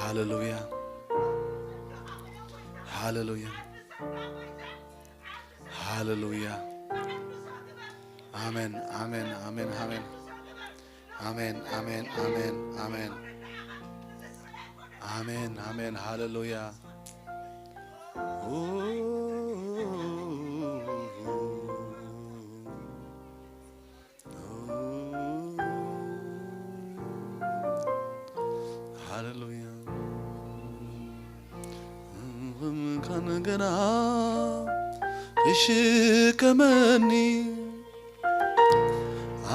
ሃሌሉያ፣ ሃሌሉያ፣ ሃሌሉያ። ኣሜን፣ ኣሜን፣ ኣሜን፣ ኣሜን። ኣሜን፣ ኣሜን፣ ኣሜን፣ ኣሜን። ኣሜን፣ ኣሜን፣ ሃሌሉያ። ሃሌሉያ። ካን ገና ይሽከመኒ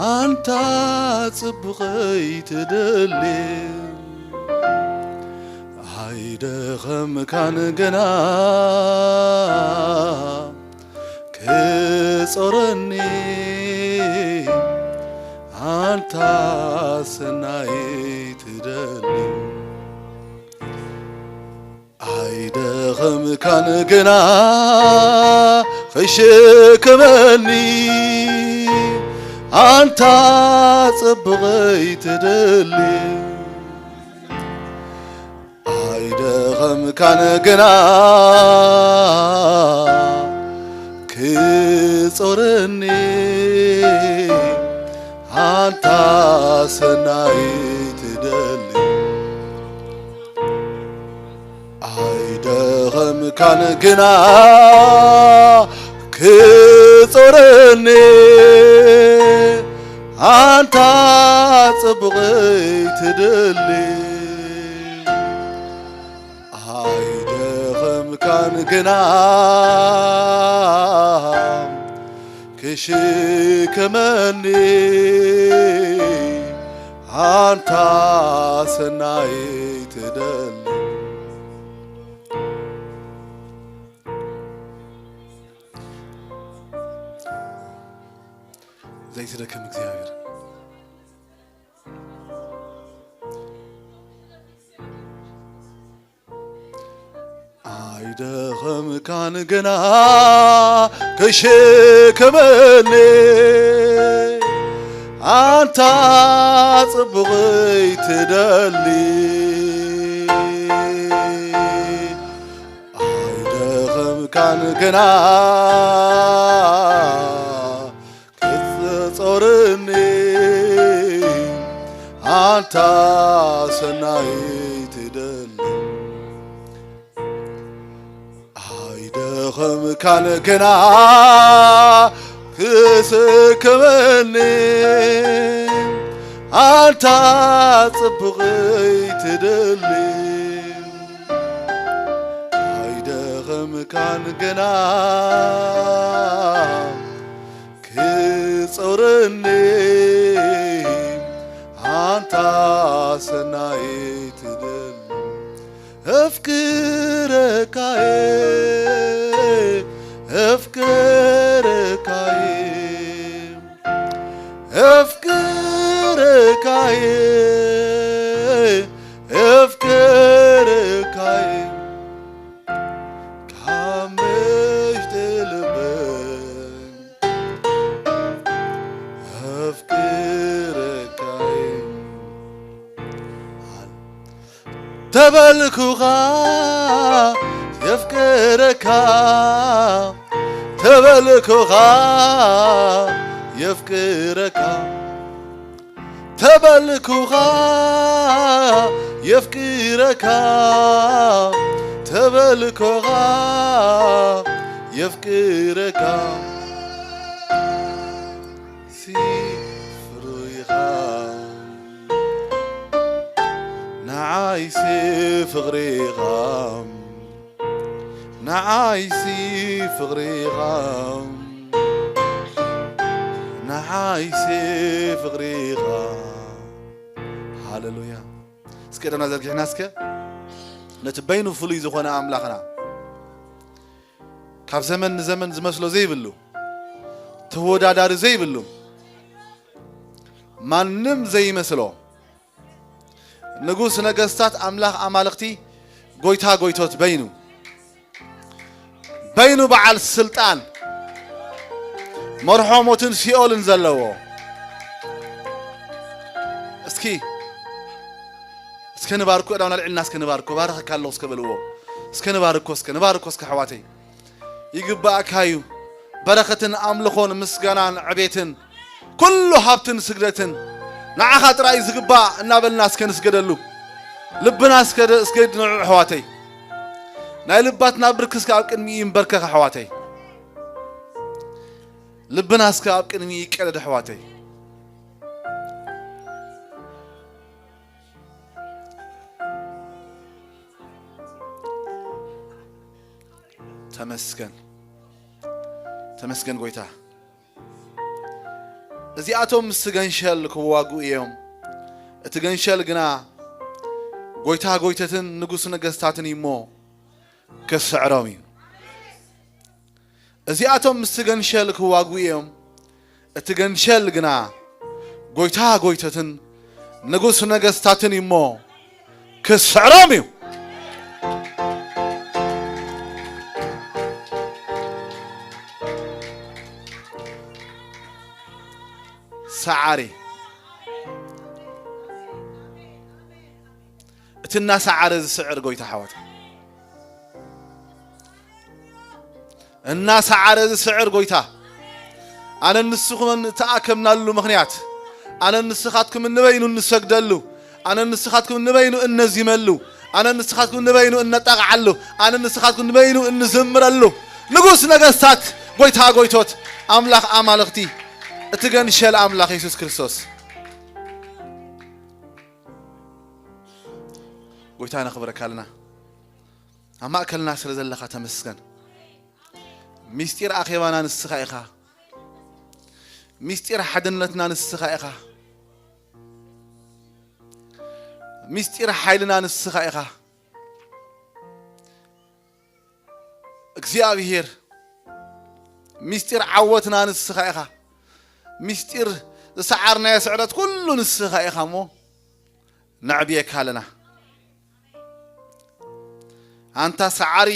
ኣንታ ጽቡቐይ ትደሊ ኣይደኸምካን ገና ክጾረኒ ኣንታ ሰናይ ትደሊ ኣይደኸምካን ግና ክሽከመኒ ኣንታ ጽቡቐይ ትደሊ ኣይደኸምካን ግና ክጾረኒ ኣንታ ሰናይ ትደሊ ኣይደኸምካን ግና ክጾረኒ ኣንታ ጽቡቐይ ትደሊ ኣይደኸምካን ግና ክሽከመኒ ኣንታ ሰናይ ትደሊ ዘይትደክም እግዚኣብሔር ኣይደኸምካን ግና ክሽከመኒ ኣንታ ጽቡቕይ ትደሊ ኣይደኸምካን ግና ክትጾርኒ ኣንታ ሰናይ ትደሊ ኣይደኸምካን ግና ክስከመኒ ኣንታ ጽቡቕይ ትደሊ ኣይደኸምካን ግና ክጾረኒ ኣንታ ሰናይ ትደሊ ኣፍቅረካየ ኣፍቅረካየ ኣፍቅረካየ ኣፍቅረካየ ካብ ምሽጢ ልበይ ኣፍቅረካየ ተበልኩኻ የፍቅረካ ተበልኩኻ የፍቅረካ ተበልኩኻ የፍቅረካ ተበልኩኻ የፍቅረካ ሲፍሩ ኢኻ ንዓይሲ ፍቕሪ ኢኻ ንዓይሲ ፍቕሪ ኢኻ ንዓይሲ ፍቕሪ ኢኻ ሃሌሉያ እስከ ደና ዘርጊሕና እስከ ነቲ በይኑ ፍሉይ ዝኾነ ኣምላኽና ካብ ዘመን ንዘመን ዝመስሎ ዘይብሉ ተወዳዳሪ ዘይብሉ ማንም ዘይመስሎ ንጉስ ነገስታት ኣምላኽ ኣማልኽቲ ጎይታ ጎይቶት በይኑ በይኑ በዓል ስልጣን መርሖ ሞትን ሲኦልን ዘለዎ እስኪ እስከ ንባርኮ፣ እዳውና ልዕልና እስከ ንባርኮ፣ ባረኸካ ኣለኹ እስከ በልዎ። እስከ ንባርኮ፣ እስከ ንባርኮ፣ እስከ ኣሕዋተይ። ይግባእካ እዩ። በረኸትን ኣምልኾን ምስጋናን ዕቤትን ኩሉ ሃብትን ስግደትን ንዓኻ ጥራይ ዝግባእ እናበልና እስከ ንስገደሉ። ልብና እስከ ደ-፣ እስከ ድንዑ ኣሕዋተይ። ናይ ልባትና ብርክ እስከ ኣብ ቅድሚ ይንበርከኽ ኣሕዋተይ። ልብና እስከ ኣብ ቅድሚ ይቀደድ ኣሕዋተይ። ተመስገን፣ ተመስገን ጎይታ። እዚኣቶም ምስ ገንሸል ክዋግኡ እዮም። እቲ ገንሸል ግና ጎይታ ጎይተትን ንጉስ ነገስታትን እዩ እሞ ክስዕሮም እዩ። እዚኣቶም ምስቲ ገንሸል ክዋግኡ እዮም። እቲ ገንሸል ግና ጎይታ ጎይተትን ንጉስ ነገስታትን እዩ እሞ ክስዕሮም እዩ። ሰዓሪ፣ እቲ እናሰዓረ ዝስዕር ጎይታ ሓወት፣ እናሰዓረ ዝስዕር ጎይታ። ኣነ ንስኹምን እተኣከብናሉ ምኽንያት፣ ኣነ ንስኻትኩም እንበይኑ እንሰግደሉ፣ ኣነ ንስኻትኩም እንበይኑ እነዚመሉ፣ ኣነ ንስኻትኩም እንበይኑ እነጣቕዓሉ፣ ኣነ ንስኻትኩም እንበይኑ እንዝምረሉ፣ ንጉስ ነገስታት፣ ጎይታ ጎይቶት፣ ኣምላኽ ኣማልኽቲ፣ እቲ ገንሸል ኣምላኽ የሱስ ክርስቶስ። ጎይታ ነኽብረካ ኣለና። ኣብ ማእከልና ስለ ዘለኻ ተመስገን። ሚስጢር ኣኼባና ንስኻ ኢኻ። ሚስጢር ሓድነትና ንስኻ ኢኻ። ሚስጢር ሓይልና ንስኻ ኢኻ። እግዚኣብሔር፣ ሚስጢር ዓወትና ንስኻ ኢኻ። ሚስጢር ዝሰዓርናዮ ስዕረት ኩሉ ንስኻ ኢኻ እሞ ነዕብየካ ኣለና። ኣንታ ሰዓሪ፣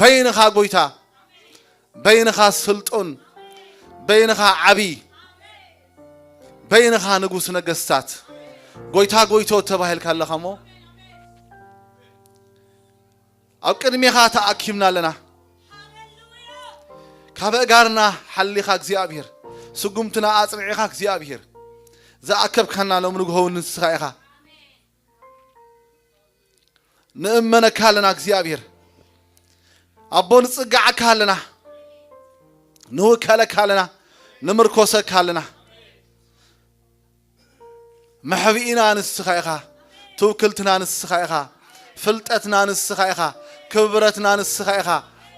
በይንኻ ጎይታ፣ በይንኻ ስልጡን፣ በይንኻ ዓቢ፣ በይንኻ ንጉስ ነገስታት፣ ጎይታ ጎይቶ ተባሂልካ ኣለኻ እሞ ኣብ ቅድሜኻ ተኣኪብና ኣለና። ካብ ኣእጋርና ሓሊኻ እግዚኣብሔር፣ ስጉምትና ኣጽኒዕኻ እግዚኣብሔር፣ ዝኣከብካና ሎም ንግሆ ንስኻ ኢኻ። ንእመነካ ኣለና እግዚኣብሔር። ኣቦ ንጽግዓካ ኣለና። ንውከለካ ኣለና። ንምርኮሰካ ኣለና። መሕብኢና ንስኻ ኢኻ። ትውክልትና ንስኻ ኢኻ። ፍልጠትና ንስኻ ኢኻ። ክብረትና ንስኻ ኢኻ።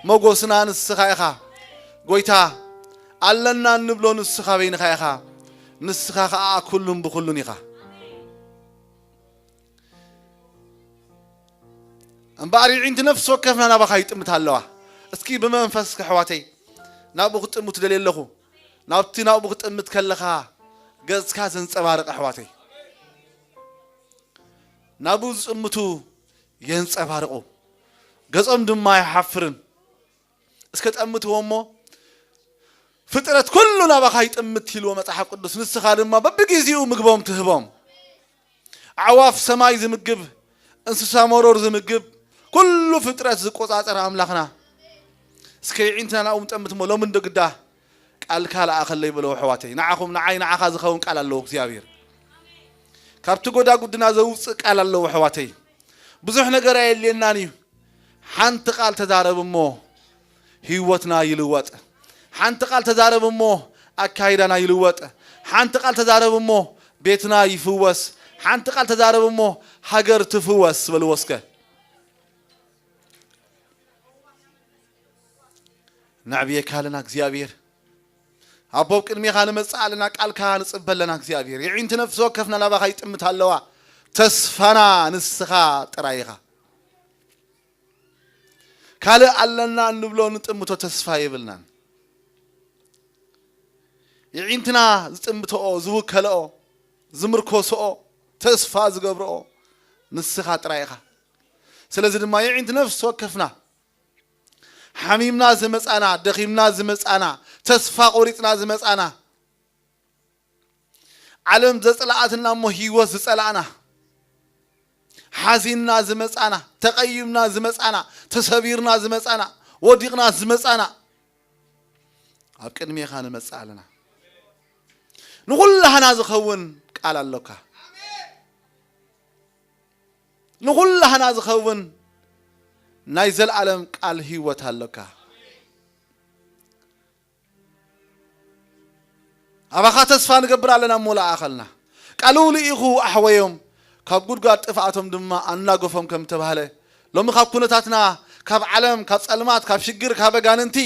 መጎስና ንስኻ ኢኻ። ጎይታ ኣለና እንብሎ ንስኻ በይንኻ ኢኻ። ንስኻ ኸኣ ኩሉን ብኹሉን ኢኻ። እምበኣር ይዒንቲ ነፍሲ ወከፍና ናባኻ ይጥምት ኣለዋ። እስኪ ብመንፈስ ኣሕዋተይ ናብኡ ክጥምት ደልየ ኣለኹ። ናብቲ ናብኡ ክጥምት ከለኻ ገጽካ ዘንጸባርቕ ኣሕዋተይ። ናብኡ ዝጥምቱ የንጸባርቑ። ገጾም ድማ ኣይሓፍርን። እስከ ጠምትዎ እሞ ፍጥረት ኩሉ ናባኻ ይጥምት ኢልዎ መጽሓፍ ቅዱስ። ንስኻ ድማ በብግዜኡ ምግቦም ትህቦም። ኣዕዋፍ ሰማይ ዝምግብ፣ እንስሳ መሮር ዝምግብ፣ ኩሉ ፍጥረት ዝቆጻጸር ኣምላኽና። እስከ ይዒንትና ናብኡ ንጠምት እሞ ሎሚ እንዶ ግዳ ቃልካ ለኣኸለይ በለው ኣሕዋተይ። ንዓኹም፣ ንዓይ፣ ንዓኻ ዝኸውን ቃል ኣለዎ እግዚኣብሔር። ካብቲ ጎዳጉድና ዘውፅእ ቃል ኣለዎ ኣሕዋተይ። ብዙሕ ነገር ኣየድልየናን እዩ። ሓንቲ ቃል ተዛረብ እሞ ህይወትና ይልወጥ። ሓንቲ ቃል ተዛረብ እሞ ኣካይዳና ይልወጥ። ሓንቲ ቃል ተዛረብ እሞ ቤትና ይፍወስ። ሓንቲ ቃል ተዛረብ እሞ ሃገር ትፍወስ። በልዎ እስከ። ነዕብየካ ኣለና እግዚኣብሔር። ኣቦ፣ ኣብ ቅድሜኻ ንመጽእ ኣለና፣ ቃልካ ንጽበ ኣለና እግዚኣብሔር። የዒንቲ ነፍሲ ወከፍና ናባኻ ይጥምት ኣለዋ። ተስፋና ንስኻ ጥራይ ኢኻ። ካልእ ኣለና እንብሎ ንጥምቶ ተስፋ የብልናን። የዒንትና ዝጥምትኦ፣ ዝውከልኦ፣ ዝምርኮስኦ፣ ተስፋ ዝገብርኦ ንስኻ ጥራይ ኢኻ። ስለዚ ድማ የዒንቲ ነፍሲ ወከፍና ሓሚምና ዝመጻና፣ ደኺምና ዝመጻና፣ ተስፋ ቆሪጽና ዝመጻና፣ ዓለም ዘጽለኣትና እሞ ህይወት ዝጸላእና፣ ሓዚንና ዝመጻና፣ ተቐይምና ዝመጻና፣ ተሰቢርና ዝመጻና፣ ወዲቕና ዝመጻና፣ ኣብ ቅድሜኻ ንመጽእ ኣለና። ንኹላህና ዝኸውን ቃል ኣሎካ። ንኹላህና ዝኸውን ናይ ዘልኣለም ቃል ህይወት ኣሎካ። ኣባኻ ተስፋ ንገብር ኣለና እሞ ለኣኸልና። ቃሉ ልኢኹ ኣሕወዮም፣ ካብ ጉድጓድ ጥፍኣቶም ድማ ኣናገፎም ከም ተባህለ፣ ሎሚ ካብ ኩነታትና፣ ካብ ዓለም፣ ካብ ጸልማት፣ ካብ ሽግር፣ ካብ ኣጋንንቲ፣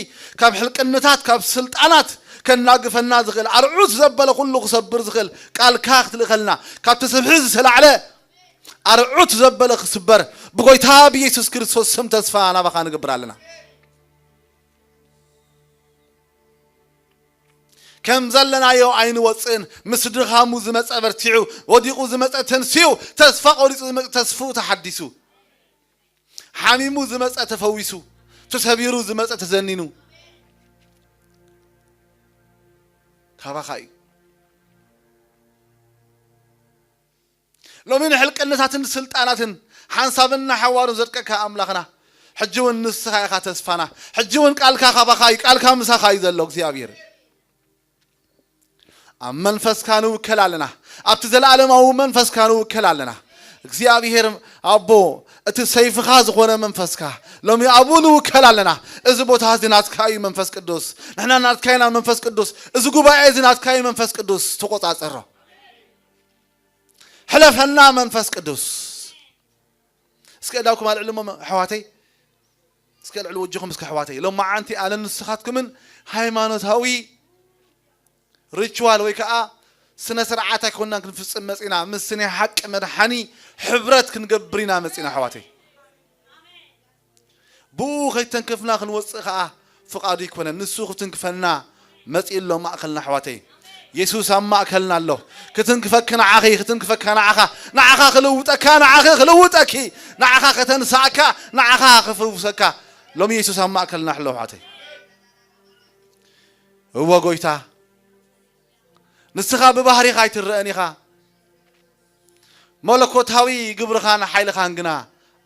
ካብ ሕልቅነታት፣ ካብ ስልጣናት ከናግፈና ዝኽእል ኣርዑት ዘበለ ኩሉ ክሰብር ዝኽእል ቃልካ ክትልእኸልና፣ ካብቲ ስብሒ ዝተላዕለ ኣርዑት ዘበለ ክስበር ብጎይታ ብኢየሱስ ክርስቶስ ስም ተስፋ ናባኻ ንገብር ኣለና። ከም ዘለናዮ ኣይንወፅእን። ምስ ድኻሙ ዝመፀ በርቲዑ፣ ወዲቑ ዝመፀ ተንሲኡ፣ ተስፋ ቆሪፁ ዝመፀ ተስፍኡ ተሓዲሱ፣ ሓሚሙ ዝመፀ ተፈዊሱ፣ ተሰቢሩ ዝመፀ ተዘኒኑ ካባኻ እዩ። ሎሚ ንሕልቅነታትን ስልጣናትን ሓንሳብን ንሓዋሩን ዘድቀካ ኣምላኽና፣ ሕጂ እውን ንስኻ ኢኻ ተስፋና። ሕጂ እውን ቃልካ ካባኻ እዩ፣ ቃልካ ምሳኻ እዩ ዘሎ እግዚኣብሔር። ኣብ መንፈስካ ንውከል ኣለና፣ ኣብቲ ዘለኣለማዊ መንፈስካ ንውከል ኣለና። እግዚኣብሔር ኣቦ፣ እቲ ሰይፍኻ ዝኾነ መንፈስካ ሎሚ ኣብኡ ንውከል ኣለና። እዚ ቦታ እዚ ናትካ እዩ መንፈስ ቅዱስ፣ ንሕና ናትካ ኢና መንፈስ ቅዱስ፣ እዚ ጉባኤ እዚ ናትካ እዩ መንፈስ ቅዱስ፣ ተቆጻጸሮ። ሕለፈና መንፈስ ቅዱስ። እስከ እዳውኩም ኣልዕሉ እሞ ኣሕዋተይ፣ እስከ ኣልዕሉ ወጅኹም እስከ ኣሕዋተይ። ሎማዓንቲ ኣነ ንስኻትኩምን ሃይማኖታዊ ሪችዋል ወይ ከዓ ስነ ስርዓት ኣይኮናን ክንፍጽም መጺና፣ ምስ ናይ ሓቂ መድሓኒ ሕብረት ክንገብር ኢና መጺና ኣሕዋተይ። ብኡ ከይተንከፍና ክንወፅእ ከዓ ፍቓዱ ይኮነን። ንሱ ክትንክፈና መፂኡ ኣሎ ማእኸልና ኣሕዋተይ። የሱስ ኣብ ማእከልና ኣሎ። ክትንክፈኪ ንዓኺ፣ ክትንክፈካ ንዓኻ፣ ንዓኻ ክልውጠካ፣ ንዓኺ ክልውጠኪ፣ ንዓኻ ከተንስኣካ፣ ንዓኻ ክፍውሰካ። ሎሚ የሱስ ኣብ ማእከልና ኣሎ ኣሕዋተይ። እወ ጎይታ፣ ንስኻ ብባህሪኻ ኣይትረአን ኢኻ። መለኮታዊ ግብርኻን ሓይልኻን ግና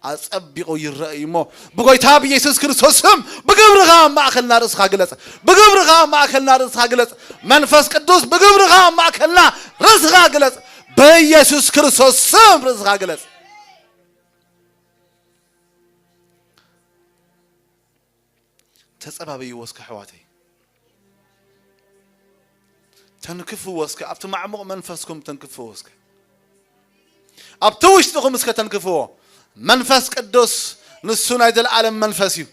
ኣጸቢቑ ይረአ እዩ እሞ፣ ብጎይታ ብኢየሱስ ክርስቶስ ስም ብግብርኻ ኣብ ማእከልና ርእስኻ ግለጽ። ብግብርኻ ኣብ ማእከልና ርእስኻ ግለጽ። መንፈስ ቅዱስ ብግብርኻ ኣብ ማእከልና ርእስኻ ግለጽ። ብኢየሱስ ክርስቶስ ስም ርእስኻ ግለጽ። ተጸባበይዎ እስከ ኣሕዋተይ። ተንክፍዎ እስከ፣ ኣብቲ ማዕሙቕ መንፈስኩም ተንክፍዎ እስከ። ኣብቲ ውሽጥኹም እስከ ተንክፍዎ። መንፈስ ቅዱስ ንሱ ናይ ዘለኣለም መንፈስ እዩ።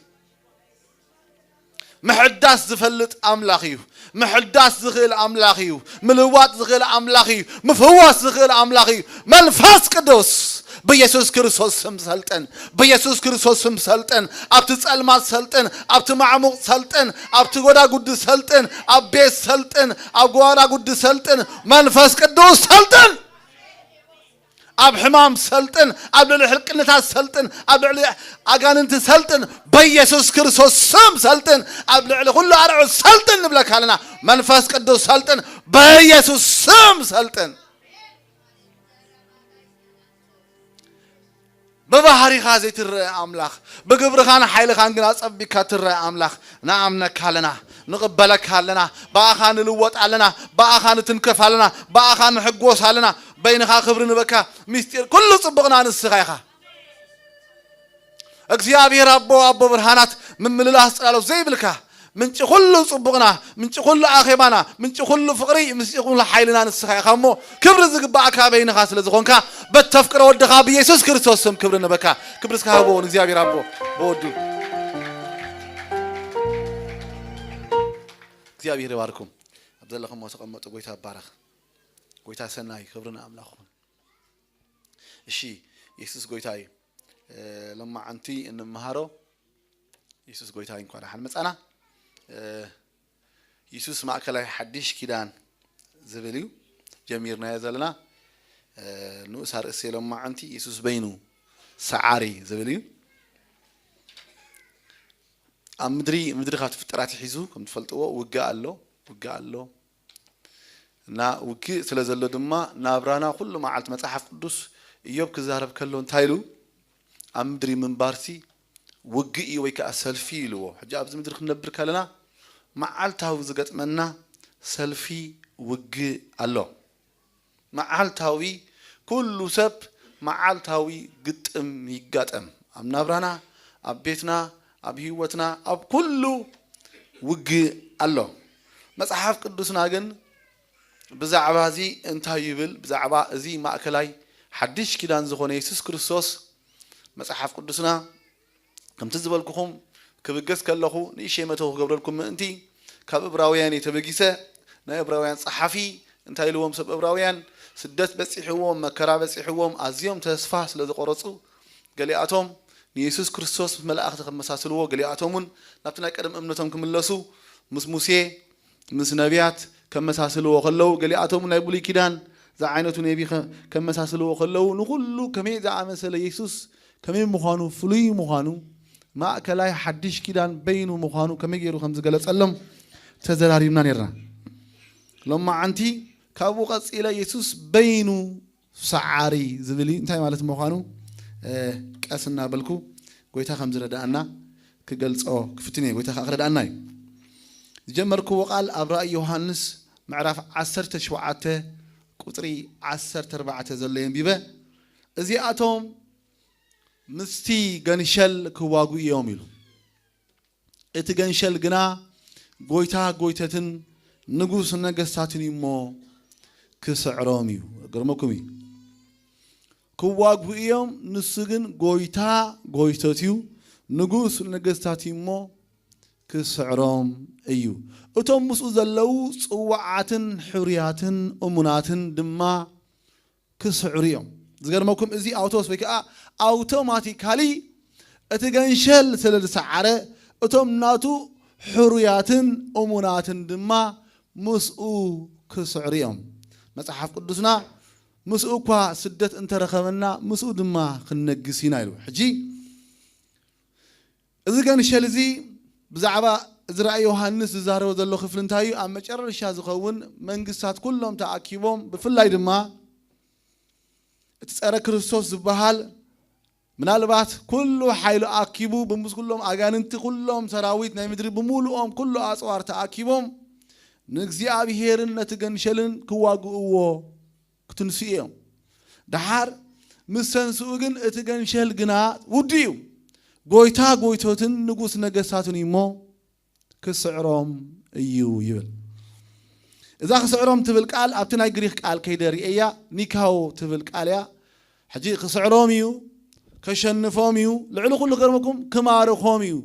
ምሕዳስ ዝፈልጥ ኣምላኽ እዩ። ምሕዳስ ዝኽእል ኣምላኽ እዩ። ምልዋጥ ዝኽእል ኣምላኽ እዩ። ምፍዋስ ዝኽእል ኣምላኽ እዩ። መንፈስ ቅዱስ ብኢየሱስ ክርስቶስ ስም ሰልጥን። ብኢየሱስ ክርስቶስ ስም ሰልጥን። ኣብቲ ጸልማት ሰልጥን። ኣብቲ ማዕሙቕ ሰልጥን። ኣብቲ ጎዳጉዲ ሰልጥን። ኣብ ቤት ሰልጥን። ኣብ ጎዳጉዲ ሰልጥን። መንፈስ ቅዱስ ሰልጥን። ኣብ ሕማም ሰልጥን። ኣብ ልዕሊ ሕልቅነታት ሰልጥን። ኣብ ልዕሊ ኣጋንንቲ ሰልጥን። በኢየሱስ ክርስቶስ ስም ሰልጥን። ኣብ ልዕሊ ኩሉ ኣርዑት ሰልጥን ንብለካ ኣለና። መንፈስ ቅዱስ ሰልጥን። በኢየሱስ ስም ሰልጥን። ብባህሪኻ ዘይትረአ ኣምላኽ፣ ብግብርኻን ሓይልኻን ግን ኣጸቢካ ትረአ ኣምላኽ፣ ንኣምነካ ኣለና፣ ንቕበለካ ኣለና፣ ብኣኻ ንልወጥ ኣለና፣ ብኣኻ ንትንከፍ ኣለና፣ ብኣኻ ንሕጎስ ኣለና። በይንኻ ክብሪ ንበካ። ምስጢር ኩሉ ጽቡቕና ንስኻ ኢኻ። እግዚኣብሔር ኣቦ፣ ኣቦ ብርሃናት፣ ምምልላስ ጽላሎት ዘይብልካ፣ ምንጪ ኩሉ ጽቡቕና፣ ምንጪ ኩሉ ኣኼባና፣ ምንጪ ኩሉ ፍቕሪ፣ ምንጪ ኩሉ ሓይልና ንስኻ ኢኻ እሞ፣ ክብሪ ዝግባኣካ በይንኻ ስለ ዝኾንካ፣ በተፍቅሮ ወድኻ ብኢየሱስ ክርስቶስ ስም ክብሪ ንበካ። ክብሪ እስካ ሃቦ ንእግዚኣብሔር ኣቦ ብወዱ። እግዚኣብሔር ይባርኩም። ኣብ ዘለኹሞ ተቐመጡ። ጎይታ ይባረኽ። ጎይታ ሰናይ፣ ክብሪ ንኣምላኽ ይኹን። እሺ፣ የሱስ ጎይታ እዩ። እ፣ ሎማዓንቲ እንመሃሮ የሱስ ጎይታ እዩ። እንኳን ደሓን መጻና። እ፣ የሱስ ማእከላይ ሓድሽ ኪዳን ዝብል እዩ ጀሚርናዮ ዘለና። እ፣ ንኡስ ኣርእስቲ ሎማዓንቲ የሱስ በይኑ ሰዓሪ ዝብል እዩ። ኣብ ምድሪ፣ ምድሪ ካብ ትፍጠር ኣትሒዙ ከም ትፈልጥዎ ውግእ ኣሎ፣ ውግእ ኣሎ። እና ውግእ ስለ ዘሎ ድማ ናብራና ኩሉ መዓልቲ መጽሓፍ ቅዱስ ኢዮብ ክዛረብ ከሎ እንታይ ኢሉ? ኣብ ምድሪ ምንባርሲ ውግእ እዩ ወይ ከዓ ሰልፊ ኢልዎ። ሕጂ ኣብዚ ምድሪ ክንነብር ከለና መዓልታዊ ዝገጥመና ሰልፊ ውግእ ኣሎ። መዓልታዊ ኩሉ ሰብ መዓልታዊ ግጥም ይጋጠም። ኣብ ናብራና፣ ኣብ ቤትና፣ ኣብ ህይወትና፣ ኣብ ኩሉ ውግእ ኣሎ። መጽሓፍ ቅዱስና ግን ብዛዕባ እዚ እንታይ ይብል? ብዛዕባ እዚ ማእከላይ ሓድሽ ኪዳን ዝኾነ የሱስ ክርስቶስ መጽሓፍ ቅዱስና ከምቲ ዝበልኩኹም ክብገስ ከለኹ ንእሽተይ መተው ክገብረልኩም ምእንቲ ካብ እብራውያን እየ ተበጊሰ። ናይ እብራውያን ጸሓፊ እንታይ ኢልዎም? ሰብ እብራውያን ስደት በጺሕዎም፣ መከራ በጺሕዎም፣ ኣዝዮም ተስፋ ስለ ዝቆረጹ ገሊኣቶም ንየሱስ ክርስቶስ ምስ መላእኽቲ ከመሳስልዎ፣ ገሊኣቶም እውን ናብቲ ናይ ቀደም እምነቶም ክምለሱ ምስ ሙሴ ምስ ነቢያት ከመሳስልዎ ከለዉ፣ ገሊኣቶም ናይ ብሉይ ኪዳን ዝዓይነቱ ነቢ ከ-፣ ከመሳስልዎ ከለዉ፣ ንኹሉ ከመይ ዝኣመሰለ የሱስ ከመይ ምዃኑ፣ ፍሉይ ምዃኑ፣ ማእከላይ ሓድሽ ኪዳን በይኑ ምዃኑ ከመይ ገይሩ ከም ዝገለጸሎም ተዘራሪብና ነርና። ሎማዓንቲ ካብኡ ቀጺለ የሱስ በይኑ ሰዓሪ ዝብል እዩ። እንታይ ማለት ምዃኑ፣ እ፣ ቀስ እናበልኩ ጎይታ ከም ዝረዳእና ክገልጾ ክፍትን እየ። ጎይታ ከኣ ክረዳእና እዩ። ዝጀመርክዎ ቃል ኣብ ራእይ ዮሃንስ ምዕራፍ ዓሰርተ ሸውዓተ ቁጽሪ ዓሰርተ ኣርባዕተ ዘሎ የንቢበ። እዚኣቶም ምስቲ ገንሸል ክዋጉ እዮም ኢሉ። እቲ ገንሸል ግና ጎይታ ጎይተትን ንጉስ ነገስታትን እዩ እሞ ክስዕሮም እዩ። ገርመኩም እዩ። ክዋግኡ እዮም፣ ንሱ ግን ጎይታ ጎይቶት እዩ፣ ንጉስ ነገስታት እዩ እሞ ክስዕሮም እዩ። እቶም ምስኡ ዘለዉ ጽዋዓትን ሕሩያትን እሙናትን ድማ ክስዕሩ እዮም። ዝገርመኩም፣ እዚ ኣውቶስ ወይ ከዓ ኣውቶማቲካሊ እቲ ገንሸል ስለ ዝሰዓረ፣ እቶም ናቱ ሕሩያትን እሙናትን ድማ ምስኡ ክስዕሩ እዮም። መጽሓፍ ቅዱስና ምስኡ እኳ ስደት እንተረኸበና ምስኡ ድማ ክንነግስ ኢና ኢሉ። ሕጂ እዚ ገንሸል እዚ ብዛዕባ እዚ ራእይ ዮሃንስ ዝዛረቦ ዘሎ ክፍሊ እንታይ እዩ? ኣብ መጨረሻ ዝኸውን መንግስታት ኩሎም ተኣኪቦም፣ ብፍላይ ድማ እቲ ጸረ ክርስቶስ ዝበሃል ምናልባት ኩሉ ሓይሉ ኣኪቡ ብምስ ኩሎም ኣጋንንቲ፣ ኩሎም ሰራዊት ናይ ምድሪ ብምሉኦም፣ ኩሉ ኣጽዋር ተኣኪቦም ንእግዚኣብሔርን ነቲ ገንሸልን ክዋግእዎ ክትንስኡ እዮም። ደሓር ምስ ተንስኡ ግን እቲ ገንሸል ግና ውዱ እዩ። ጎይታ ጎይቶትን ንጉስ ነገስታትን እዩ እሞ ክስዕሮም እዩ ይብል። እዛ ክስዕሮም ትብል ቃል ኣብቲ ናይ ግሪክ ቃል ከይደ ርእየያ፣ ኒካዎ ትብል ቃል እያ። ሕጂ ክስዕሮም እዩ፣ ከሸንፎም እዩ፣ ልዕሊ ኩሉ ክገርመኩም ክማርኾም እዩ፣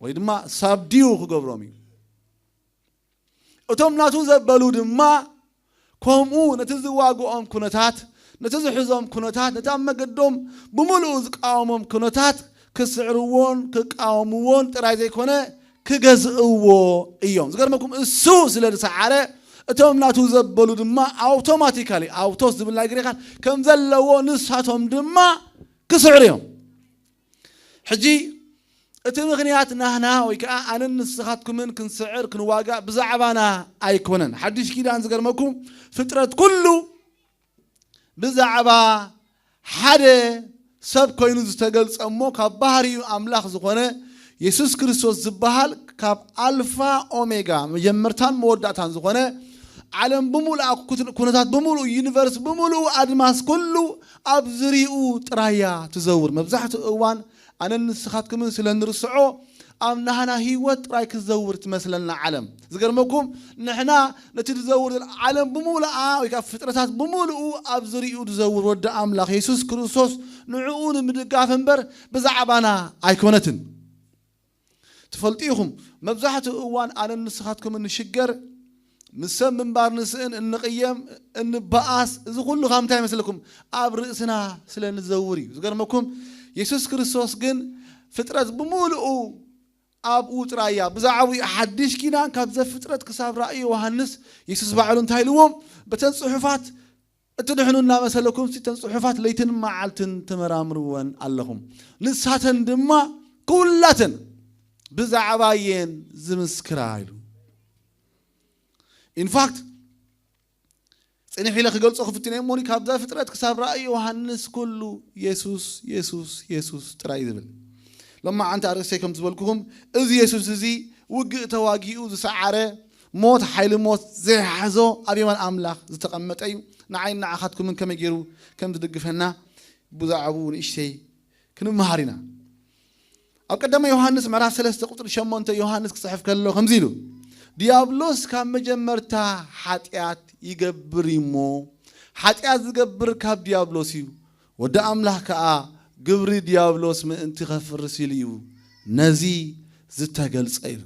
ወይ ድማ ሳብድዩ ክገብሮም እዩ። እቶም ናቱ ዘበሉ ድማ ከምኡ ነቲ ዝዋግኦም ኩነታት፣ ነቲ ዝሕዞም ኩነታት፣ ነቲ ኣብ መገዶም ብምሉኡ ዝቃወሞም ኩነታት ክስዕርዎን ክቃወምዎን ጥራይ ዘይኮነ ክገዝእዎ እዮም። ዝገርመኩም እሱ ስለ ዝሰዓረ እቶም ናቱ ዘበሉ ድማ ኣውቶማቲካሊ፣ ኣውቶስ ዝብል ናይ ግሪክ ቃል ከም ዘለዎ ንሳቶም ድማ ክስዕሩ እዮም። ሕጂ እቲ ምኽንያት ናህና ወይ ከዓ ኣነን ንስኻትኩምን ክንስዕር ክንዋጋእ ብዛዕባና ኣይኮነን። ሓድሽ ኪዳን ዝገርመኩም ፍጥረት ኩሉ ብዛዕባ ሓደ ሰብ ኮይኑ ዝተገልጸ እሞ ካብ ባህሪኡ ኣምላኽ ዝኾነ የሱስ ክርስቶስ ዝበሃል ካብ ኣልፋ ኦሜጋ መጀመርታን መወዳእታን ዝኾነ ዓለም ብምሉኣ ኩት-፣ ኩነታት ብምሉኡ ዩኒቨርስ ብምሉኡ ኣድማስ ኩሉ ኣብ ዝሪኡ ጥራያ ትዘውር። መብዛሕትኡ እዋን ኣነን ንስኻትኩምን ስለ ንርስዖ ኣብ ናህና ህይወት ጥራይ ክትዘውር ትመስለና ዓለም። ዝገርመኩም ንሕና ነቲ ዝዘውር ዘሎ ዓለም ብምሉኣ ወይ ከዓ ፍጥረታት ብምሉኡ ኣብ ዝሪኡ ዝዘውር ወዲ ኣምላኽ የሱስ ክርስቶስ ንዕኡ ንምድጋፍ እምበር ብዛዕባና ኣይኮነትን። ትፈልጡ ኢኹም፣ መብዛሕትኡ እዋን ኣነን ንስኻትኩም እንሽገር፣ ምስ ሰብ ምንባር ንስእን፣ እንቕየም፣ እንበኣስ፣ እዚ ኩሉ ካብ ምንታይ ይመስለኩም? ኣብ ርእስና ስለ ንዘውር እዩ። ዝገርመኩም፣ የሱስ ክርስቶስ ግን ፍጥረት ብምሉኡ ኣብኡ ጥራይ እያ። ብዛዕባኡ ሓድሽ ኪዳን ካብ ዘፍጥረት ክሳብ ራእይ ዮሃንስ የሱስ ባዕሉ እንታይ ኢልዎም? በተን ጽሑፋት እትድሕኑ እናመሰለኩም፣ እተን ጽሑፋት ለይትን መዓልትን ትመራምርወን ኣለኹም። ንሳተን ድማ ኩላተን ብዛዕባ እየን ዝምስክራ ኢሉ። ኢንፋክት ጽንሕ ኢለ ክገልጾ ክፍትን እየ እሞኒ፣ ካብ ዘፍጥረት ክሳብ ራእይ ዮሃንስ ኩሉ የሱስ፣ የሱስ፣ የሱስ ጥራይ እዩ ዝብል። ሎማዓንቲ ኣርእስተይ ከም ዝበልኩኹም፣ እዚ የሱስ እዚ ውግእ ተዋጊኡ ዝሰዓረ፣ ሞት፣ ሓይሊ ሞት ዘይሓዞ፣ ኣብ የማን ኣምላኽ ዝተቐመጠ እዩ። ንዓይን ንዓኻትኩምን ከመይ ገይሩ ከም ዝድግፈና ብዛዕባኡ ንእሽተይ ክንመሃር ኢና። ኣብ ቀዳማይ ዮሃንስ ምዕራፍ ሰለስተ ቁጽሪ ሸሞንተ ዮሃንስ ክጽሕፍ ከሎ ከምዚ ኢሉ፣ ዲያብሎስ ካብ መጀመርታ ሓጢኣት ይገብር እዩ እሞ፣ ሓጢኣት ዝገብር ካብ ዲያብሎስ እዩ፣ ወዲ ኣምላኽ ከኣ ግብሪ ዲያብሎስ ምእንቲ ኸፍርስ ኢሉ እዩ ነዚ ዝተገልጸ ኢሉ።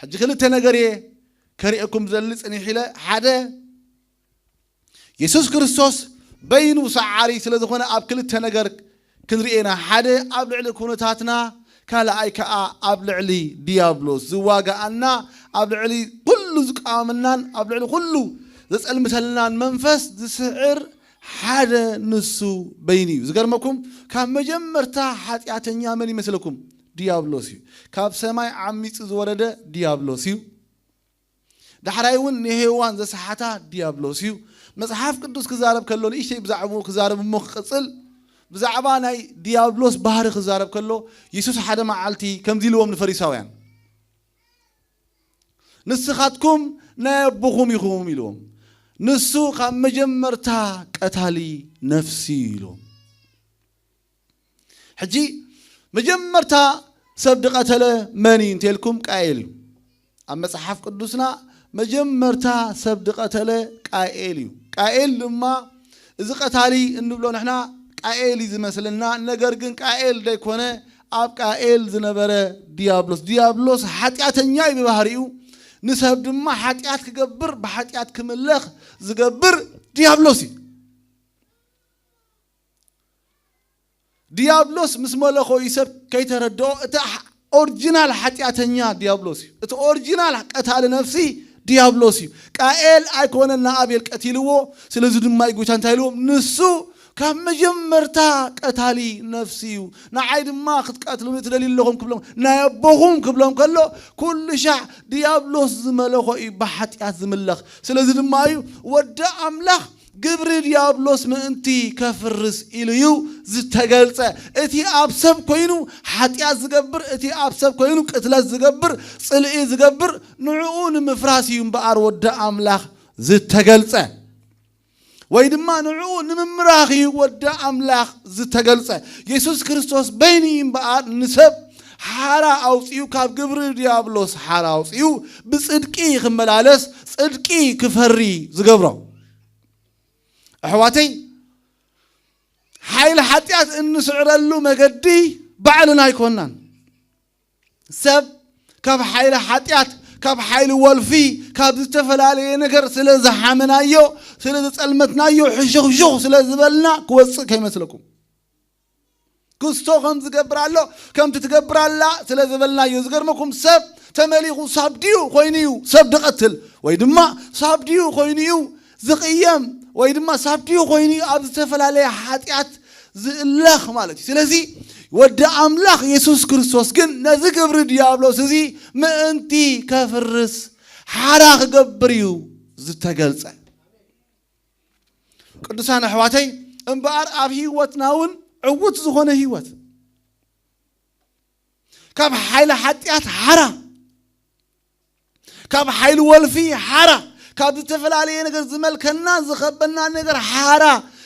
ሕጂ ክልተ ነገር እየ ከርእየኩም ዝደሊ ጽኒሕ ኢለ። ሓደ፣ የሱስ ክርስቶስ በይኑ ሰዓሪ ስለ ዝኾነ ኣብ ክልተ ነገር ክንርኢ ኢና። ሓደ ኣብ ልዕሊ ኩነታትና፣ ካልኣይ ከኣ ኣብ ልዕሊ ዲያብሎስ ዝዋጋኣና፣ ኣብ ልዕሊ ኩሉ ዝቃወመናን ኣብ ልዕሊ ኩሉ ዘጸልምተልናን መንፈስ ዝስዕር ሓደ ንሱ በይኑ እዩ። ዝገርመኩም፣ ካብ መጀመርታ ሓጢኣተኛ መን ይመስለኩም? ዲያብሎስ እዩ። ካብ ሰማይ ዓሚጹ ዝወረደ ዲያብሎስ እዩ። ዳሕራይ እውን ንሄዋን ዘሰሓታ ዲያብሎስ እዩ። መጽሓፍ ቅዱስ ክዛረብ ከሎ፣ ንእሽተይ ብዛዕባኡ ክዛረብ እሞ ክቕጽል፣ ብዛዕባ ናይ ዲያብሎስ ባህሪ ክዛረብ ከሎ፣ የሱስ ሓደ መዓልቲ ከምዚ ኢልዎም ንፈሪሳውያን፣ "ንስኻትኩም ናይ ኣቦኹም ኢኹም" ኢልዎም። "ንሱ ካብ መጀመርታ ቀታሊ ነፍሲ እዩ" ኢልዎም። ሕጂ መጀመርታ ሰብ ድቐተለ መን እዩ እንተልኩም፣ ቃኤል እዩ። ኣብ መጽሓፍ ቅዱስና መጀመርታ ሰብ ድቐተለ ቃኤል እዩ። ቃኤል ድማ እዚ ቀታሊ እንብሎ ንሕና ቃኤል እዩ ዝመስልና፣ ነገር ግን ቃኤል ደይኮነ፣ ኣብ ቃኤል ዝነበረ ዲያብሎስ። ዲያብሎስ ሓጢኣተኛ እዩ ብባህሪኡ። ንሰብ ድማ ሓጢኣት ክገብር፣ ብሓጢኣት ክምለኽ ዝገብር ዲያብሎስ እዩ። ዲያብሎስ ምስ መለኾ እዩ ሰብ ከይተረድኦ፣ እቲ ሓ-፣ ኦሪጂናል ሓጢኣተኛ ዲያብሎስ እዩ። እቲ ኦሪጂናል ቀታሊ ነፍሲ ዲያብሎስ እዩ። ቃኤል ኣይኮነን ንኣቤል ቀቲልዎ፣ ስለዚ ድማ እዩ ጎይታ እንታይ ኢልዎም? ንሱ ካብ መጀመርታ ቀታሊ ነፍሲ እዩ። ንዓይ ድማ ክትቀትሉኒ ትደልዩ ኣለኹም ክብሎም፣ ናይ ኣቦኹም ክብሎም ከሎ፣ ኩሉ ሻዕ ዲያብሎስ ዝመለኾ እዩ ብሓጢኣት ዝምለኽ። ስለዚ ድማ እዩ ወዲ ኣምላኽ ግብሪ ዲያብሎስ ምእንቲ ከፍርስ ኢሉ እዩ ዝተገልጸ። እቲ ኣብ ሰብ ኮይኑ ሓጢኣት ዝገብር፣ እቲ ኣብ ሰብ ኮይኑ ቅትለት ዝገብር፣ ጽልኢ ዝገብር፣ ንዕኡ ንምፍራስ እዩ እምበኣር ወዲ ኣምላኽ ዝተገልጸ። ወይ ድማ ንዕኡ ንምምራኽ እዩ ወዲ ኣምላኽ ዝተገልጸ። የሱስ ክርስቶስ በይኑ እዩ እምበኣር ንሰብ ሓራ ኣውጺኡ፣ ካብ ግብሪ ዲያብሎስ ሓራ ኣውጺኡ፣ ብጽድቂ ክመላለስ፣ ጽድቂ ክፈሪ ዝገብሮ። ኣሕዋተይ፣ ሓይሊ ሓጢኣት እንስዕረሉ መገዲ ባዕልና ኣይኮናን። ሰብ ካብ ሓይሊ ሓጢኣት፣ ካብ ሓይሊ ወልፊ፣ ካብ ዝተፈላለየ ነገር ስለ ዝሓመናዮ፣ ስለ ዝጸልመትናዮ፣ ሕሹኽሹኽ ስለ ዝበልና ክወጽእ ከይመስለኩም። ክስቶ ከም ዝገብር ኣሎ፣ ከምቲ ትገብር ኣላ ስለ ዝበልናዮ። ዝገርመኩም፣ ሰብ ተመሊኹ ሳብ ድዩ ኮይኑ እዩ ሰብ ድቐትል፣ ወይ ድማ ሳብ ድዩ ኮይኑ እዩ ዝቕየም፣ ወይ ድማ ሳብ ድዩ ኮይኑ እዩ ኣብ ዝተፈላለየ ሓጢኣት ዝእለኽ ማለት እዩ። ስለዚ ወዲ ኣምላኽ የሱስ ክርስቶስ ግን ነዚ ግብሪ ዲያብሎስ እዚ ምእንቲ ከፍርስ ሓራ ክገብር እዩ ዝተገልጸ። ቅዱሳን ኣሕዋተይ፣ እምበኣር ኣብ ህይወትና እውን ዕዉት ዝኾነ ህይወት፣ ካብ ሓይሊ ሓጢኣት ሓራ፣ ካብ ሓይሊ ወልፊ ሓራ፣ ካብ ዝተፈላለየ ነገር ዝመልከና ዝኸበና ነገር ሓራ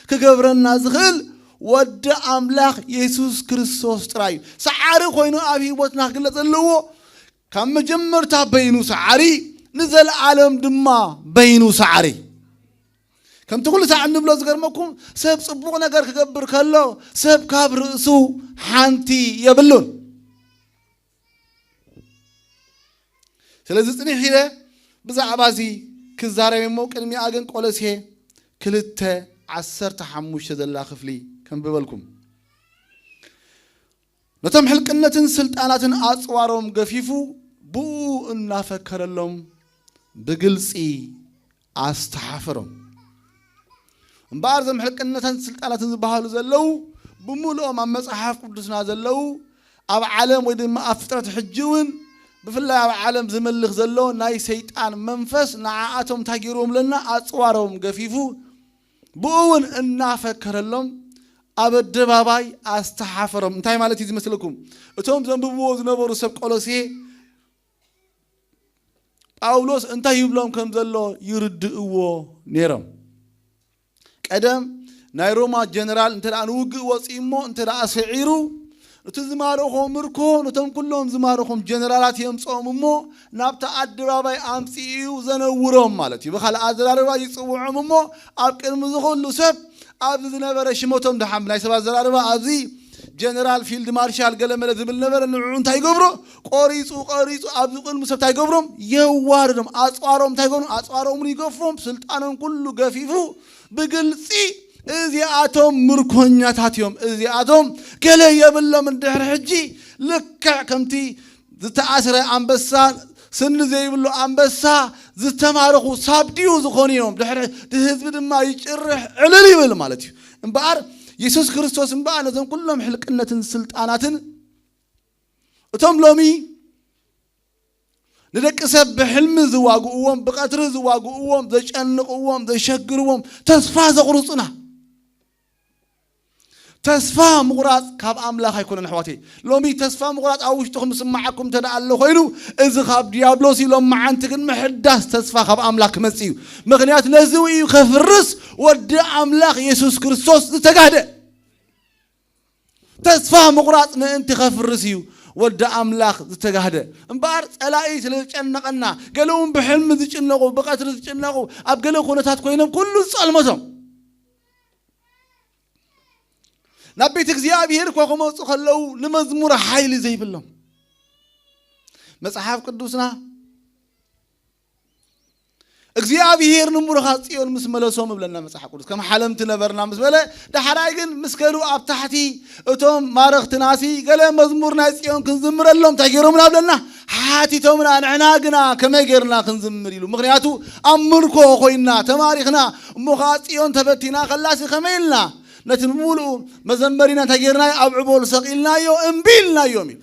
ክገብረና ዝኽእል ወዲ ኣምላኽ የሱስ ክርስቶስ ጥራይ እዩ። ሰዓሪ ኮይኑ ኣብ ህይወትና ክግለጽ ዘለዎ፣ ካብ መጀመርታ በይኑ ሰዓሪ፣ ንዘለኣለም ድማ በይኑ ሰዓሪ። ከምቲ ኩሉ ሳዕ እንብሎ፣ ዝገርመኩም፣ ሰብ ጽቡቕ ነገር ክገብር ከሎ ሰብ ካብ ርእሱ ሓንቲ የብሉን። ስለዚ ጽኒሕ ኢለ ብዛዕባ እዚ ክዛረብ እሞ፣ ቅድሚኣ ግን ቆሎሴ ክልተ ዓሰርተ ሓሙሽተ ዘላ ክፍሊ ከንብበልኩም። ነቶም ሕልቅነትን ስልጣናትን ኣጽዋሮም ገፊፉ፣ ብኡ እናፈከረሎም ብግልጺ ኣስተሓፈሮም። እምበኣር፣ እዞም ሕልቅነትን ስልጣናትን ዝበሃሉ ዘለዉ፣ ብምሉኦም ኣብ መጽሓፍ ቅዱስና ዘለዉ፣ ኣብ ዓለም ወይ ድማ ኣብ ፍጥረት ሕጂ እውን ብፍላይ ኣብ ዓለም ዝመልኽ ዘሎ ናይ ሰይጣን መንፈስ ንዓኣቶም እንታይ ገይርዎም ኣለና? ኣጽዋሮም ገፊፉ፣ ብኡ እውን እናፈከረሎም ኣብ ኣደባባይ ኣስተሓፈሮም። እንታይ ማለት እዩ ዝመስለኩም? እቶም ዘንብብዎ ዝነበሩ ሰብ ቆሎሴ ጳውሎስ እንታይ ይብሎም ከም ዘሎ ይርድእዎ ነይሮም። ቀደም ናይ ሮማ ጀነራል እንተ ደኣ ንውግእ ወፂኡ እሞ እንተ ደኣ ስዒሩ፣ እቲ ዝማረኾ ምርኮ ነቶም ኩሎም ዝማረኾም ጀነራላት የምፅኦም እሞ ናብቲ ኣደባባይ ኣምፅኡ ዘነውሮም ማለት እዩ። ብኻልእ ኣዘራርባ ይፅውዖም እሞ ኣብ ቅድሚ ዝኹሉ ሰብ ኣብዚ ዝነበረ ሽመቶም ደሓን ብናይ ሰብ ኣዘራርባ ኣብዚ ጀነራል ፊልድ ማርሻል ገለመለ ዝብል ነበረ። ንዕኡ እንታይ ይገብሮ? ቆሪፁ ቆሪፁ ኣብዚ ቅድሚ ሰብ እንታይ ይገብሮም? የዋርዶም። ኣፅዋሮም እንታይ ይገብሮም? ኣፅዋሮም እውን ይገፎም፣ ስልጣኖም ኩሉ ገፊፉ ብግልፂ እዚኣቶም ምርኮኛታት እዮም፣ እዚኣቶም ገለ የብሎም። እንድሕር ሕጂ ልክዕ ከምቲ ዝተኣስረ ኣንበሳ፣ ስኒ ዘይብሉ ኣንበሳ፣ ዝተማረኹ ሳብድዩ ዝኾኑ እዮም። ድሕሪ እቲ ህዝቢ ድማ ይጭርሕ ዕልል ይብል ማለት እዩ። እምበኣር የሱስ ክርስቶስ እምበኣር ነዞም ኩሎም ሕልቅነትን ስልጣናትን እቶም ሎሚ ንደቂ ሰብ ብሕልሚ ዝዋግእዎም፣ ብቐትሪ ዝዋግእዎም፣ ዘጨንቕዎም፣ ዘሸግርዎም፣ ተስፋ ዘቑርጹና። ተስፋ ምቑራጽ ካብ ኣምላኽ ኣይኮነን ኣሕዋተይ። ሎሚ ተስፋ ምቑራጽ ኣብ ውሽጥኹም ዝስምዓኩም እንተ ደኣ ኣሎ ኮይኑ፣ እዚ ካብ ዲያብሎስ እዩ። ሎመዓንቲ ግን ምሕዳስ ተስፋ ካብ ኣምላኽ ክመጽእ እዩ። ምኽንያቱ ነዚ እዩ ከፍርስ ወዲ ኣምላኽ የሱስ ክርስቶስ ዝተጋህደ። ተስፋ ምቑራጽ ምእንቲ ከፍርስ እዩ ወዲ ኣምላኽ ዝተጋህደ። እምበኣር ጸላኢ ስለ ዝጨነቐና፣ ገለ እውን ብሕልሚ ዝጭነቑ፣ ብቐትሪ ዝጭነቑ፣ ኣብ ገለ ኩነታት ኮይኖም ኩሉ ዝጸልመቶም ናብ ቤት እግዚኣብሔር እኳ ክመጹ ከለዉ ንመዝሙር ሓይሊ ዘይብሎም። መጽሓፍ ቅዱስና እግዚኣብሔር ንብሩኻት ጽዮን ምስ መለሶም እብለና መጽሓፍ ቅዱስ። ከም ሓለምቲ ነበርና ምስ በለ፣ ዳሕራይ ግን ምስ ከዱ ኣብ ታሕቲ እቶም ማረኽትናሲ ገለ መዝሙር ናይ ጽዮን ክንዝምረሎም እንታይ ገይሮምና እብለና ሓቲቶምና። ንሕና ግና ከመይ ገይርና ክንዝምር ኢሉ። ምኽንያቱ ኣብ ምርኮ ኮይና ተማሪኽና፣ እሞ ኸዓ ጽዮን ተበቲና ከላሲ ከመይ ኢልና ነቲ ብምሉኡ መዘመሪና እንታይ ገይርናዮ? ኣብ ዕቦል ሰቒልናዮ፣ እምቢ ኢልናዮም ኢሉ።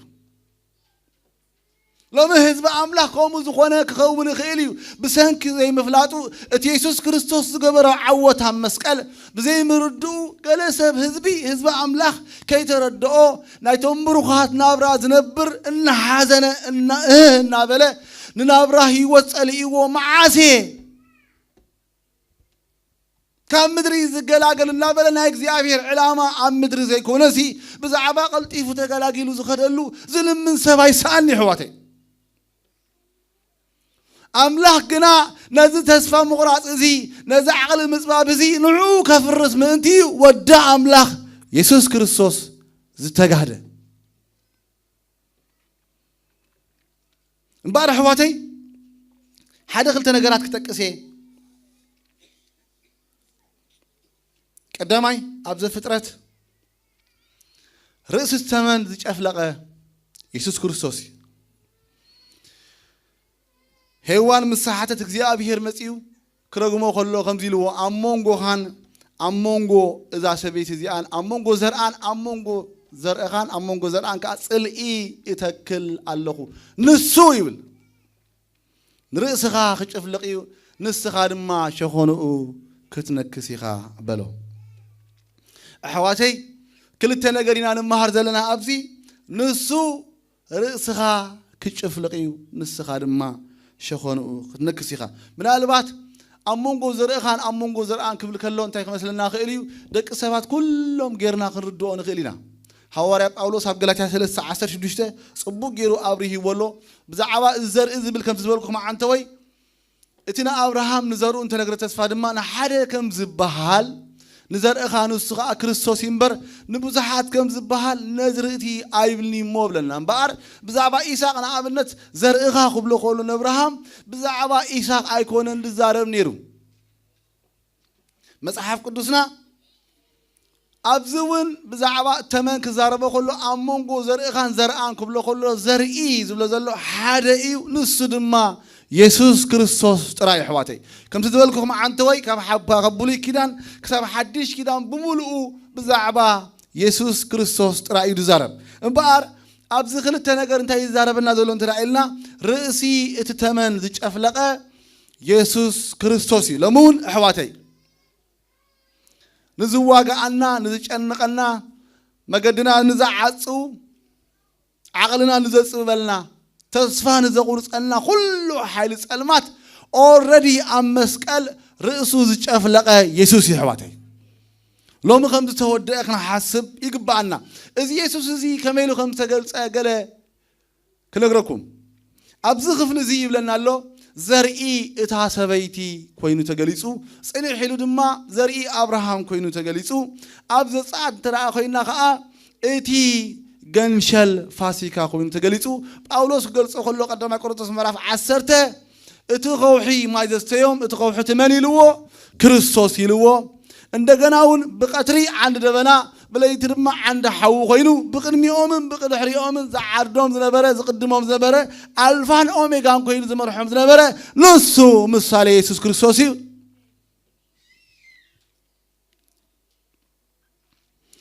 ሎሚ ህዝቢ ኣምላኽ ከምኡ ዝኾነ ክኸውን ይኽእል እዩ። ብሰንኪ ዘይምፍላጡ እቲ የሱስ ክርስቶስ ዝገበሮ ዓወት ኣብ መስቀል ብዘይምርድኡ ገለ ሰብ ህዝቢ፣ ህዝቢ ኣምላኽ ከይተረድኦ ናይቶም ብሩኻት ናብራ ዝነብር እናሓዘነ እና-፣ እህ እናበለ ንናብራ ህይወት ጸሊእዎ መዓስ እየ ካብ ምድሪ ዝገላገል እናበለ ናይ እግዚኣብሔር ዕላማ ኣብ ምድሪ ዘይኮነሲ ብዛዕባ ቀልጢፉ ተገላጊሉ ዝኸደሉ ዝልምን ሰብ ኣይሰኣን ይሕዋተይ። ኣምላኽ ግና ነዚ ተስፋ ምቑራጽ እዚ ነዚ ዓቕሊ ምጽባብ እዚ ንዕኡ ከፍርስ ምእንቲ እዩ ወዲ ኣምላኽ የሱስ ክርስቶስ ዝተጋህደ። እምበኣር ኣሕዋተይ ሓደ ክልተ ነገራት ክጠቅስ እየ። ቀዳማይ ኣብ ዘፍጥረት ርእሲ ተመን ዝጨፍለቐ የሱስ ክርስቶስ እዩ። ሄዋን ምስ ሰሓተት እግዚኣብሔር መጺኡ ክረግሞ ከሎ ከምዚ ኢልዎ፣ ኣብ መንጎኻን ኣብ መንጎ እዛ ሰበይቲ እዚኣን ኣብ መንጎ ዘርኣን ኣብ መንጎ ዘርእኻን ኣብ መንጎ ዘርኣን ከዓ ጽልኢ እተክል ኣለኹ። ንሱ ይብል ንርእስኻ ክጭፍልቕ እዩ፣ ንስኻ ድማ ሸኾንኡ ክትነክስ ኢኻ በሎ። ኣሕዋተይ ክልተ ነገር ኢና ንመሃር ዘለና ኣብዚ። ንሱ ርእስኻ ክጭፍልቕ እዩ፣ ንስኻ ድማ ሸኾንኡ ክትነክስ ኢኻ። ምናልባት ኣብ መንጎ ዘርእኻን ኣብ መንጎ ዘርኣን ክብል ከሎ እንታይ ክመስለና ይኽእል እዩ? ደቂ ሰባት ኩሎም ጌርና ክንርድኦ ንኽእል ኢና። ሃዋርያ ጳውሎስ ኣብ ገላትያ ሰለስተ ዓሰርተ ሽዱሽተ ጽቡቕ ገይሩ ኣብሪሂዎ ኣሎ። ብዛዕባ እዚ ዘርኢ ዝብል ከምቲ ዝበልኩ መዓንተወይ እቲ ንኣብርሃም ንዘርኡ እንተነግረ ተስፋ ድማ ንሓደ ከም ዝበሃል ንዘርእኻ ንሱ ኸዓ ክርስቶስ እዩ እምበር ንብዙሓት ከም ዝበሃል ነዚ ርእቲ ኣይብልኒ እሞ ብለና። እምበኣር ብዛዕባ ኢሳቕ ንኣብነት ዘርእኻ ክብሎ ከሎ ንኣብርሃም ብዛዕባ ኢሳቕ ኣይኮነን ዝዛረብ ነይሩ። መጽሓፍ ቅዱስና ኣብዚ እውን ብዛዕባ ተመን ክዛረቦ ከሎ ኣብ መንጎ ዘርእኻን ዘርኣን ክብሎ ከሎ ዘርኢ ዝብሎ ዘሎ ሓደ እዩ፣ ንሱ ድማ የሱስ ክርስቶስ ጥራይ። ኣሕዋተይ ከምቲ ዝበልኩኹም ዓንተወይ ካብ ሓባ ካብ ብሉይ ኪዳን ክሳብ ሓድሽ ኪዳን ብምሉኡ ብዛዕባ የሱስ ክርስቶስ ጥራይ እዩ ዝዛረብ። እምበኣር ኣብዚ ክልተ ነገር እንታይ ይዛረበና ዘሎ እንተ ኢልና፣ ርእሲ እቲ ተመን ዝጨፍለቐ የሱስ ክርስቶስ እዩ። ሎሚ እውን ኣሕዋተይ፣ ንዝዋግኣና፣ ንዝጨንቐና፣ መገድና ንዝዓጹ፣ ዓቕልና ንዘጽብበልና፣ ተስፋ ንዘቑርጸልና ኩሉ ሓይሊ ጸልማት ኦረዲ ኣብ መስቀል ርእሱ ዝጨፍለቐ የሱስ እዩ ኣሕዋተይ። ሎሚ ከም ዝተወደአ ክንሓስብ ይግብኣና። እዚ የሱስ እዚ ከመይ ኢሉ ከም ዝተገልጸ ገለ ክነግረኩም። ኣብዚ ክፍሊ እዚ ይብለና ኣሎ፣ ዘርኢ እታ ሰበይቲ ኮይኑ ተገሊጹ፣ ጽንሕ ኢሉ ድማ ዘርኢ ኣብርሃም ኮይኑ ተገሊጹ። ኣብ ዘጸኣት እንተ ደኣ ኮይና ከኣ እቲ ገንሸል ፋሲካ ኮይኑ ተገሊጹ። ጳውሎስ ክገልጾ ከሎ ቀዳማይ ቆሮንቶስ ምዕራፍ ዓሰርተ፣ እቲ ከውሒ ማይ ዘስተዮም፣ እቲ ከውሒ እቲ መን ኢልዎ? ክርስቶስ ኢልዎ። እንደገና እውን ብቐትሪ ዓንዲ ደበና፣ ብለይቲ ድማ ዓንዲ ሓዊ ኮይኑ፣ ብቕድሚኦምን ብድሕሪኦምን ዝዓርዶም ዝነበረ፣ ዝቕድሞም ዝነበረ፣ ኣልፋን ኦሜጋን ኮይኑ ዝመርሖም ዝነበረ፣ ንሱ ምሳሌ የሱስ ክርስቶስ እዩ።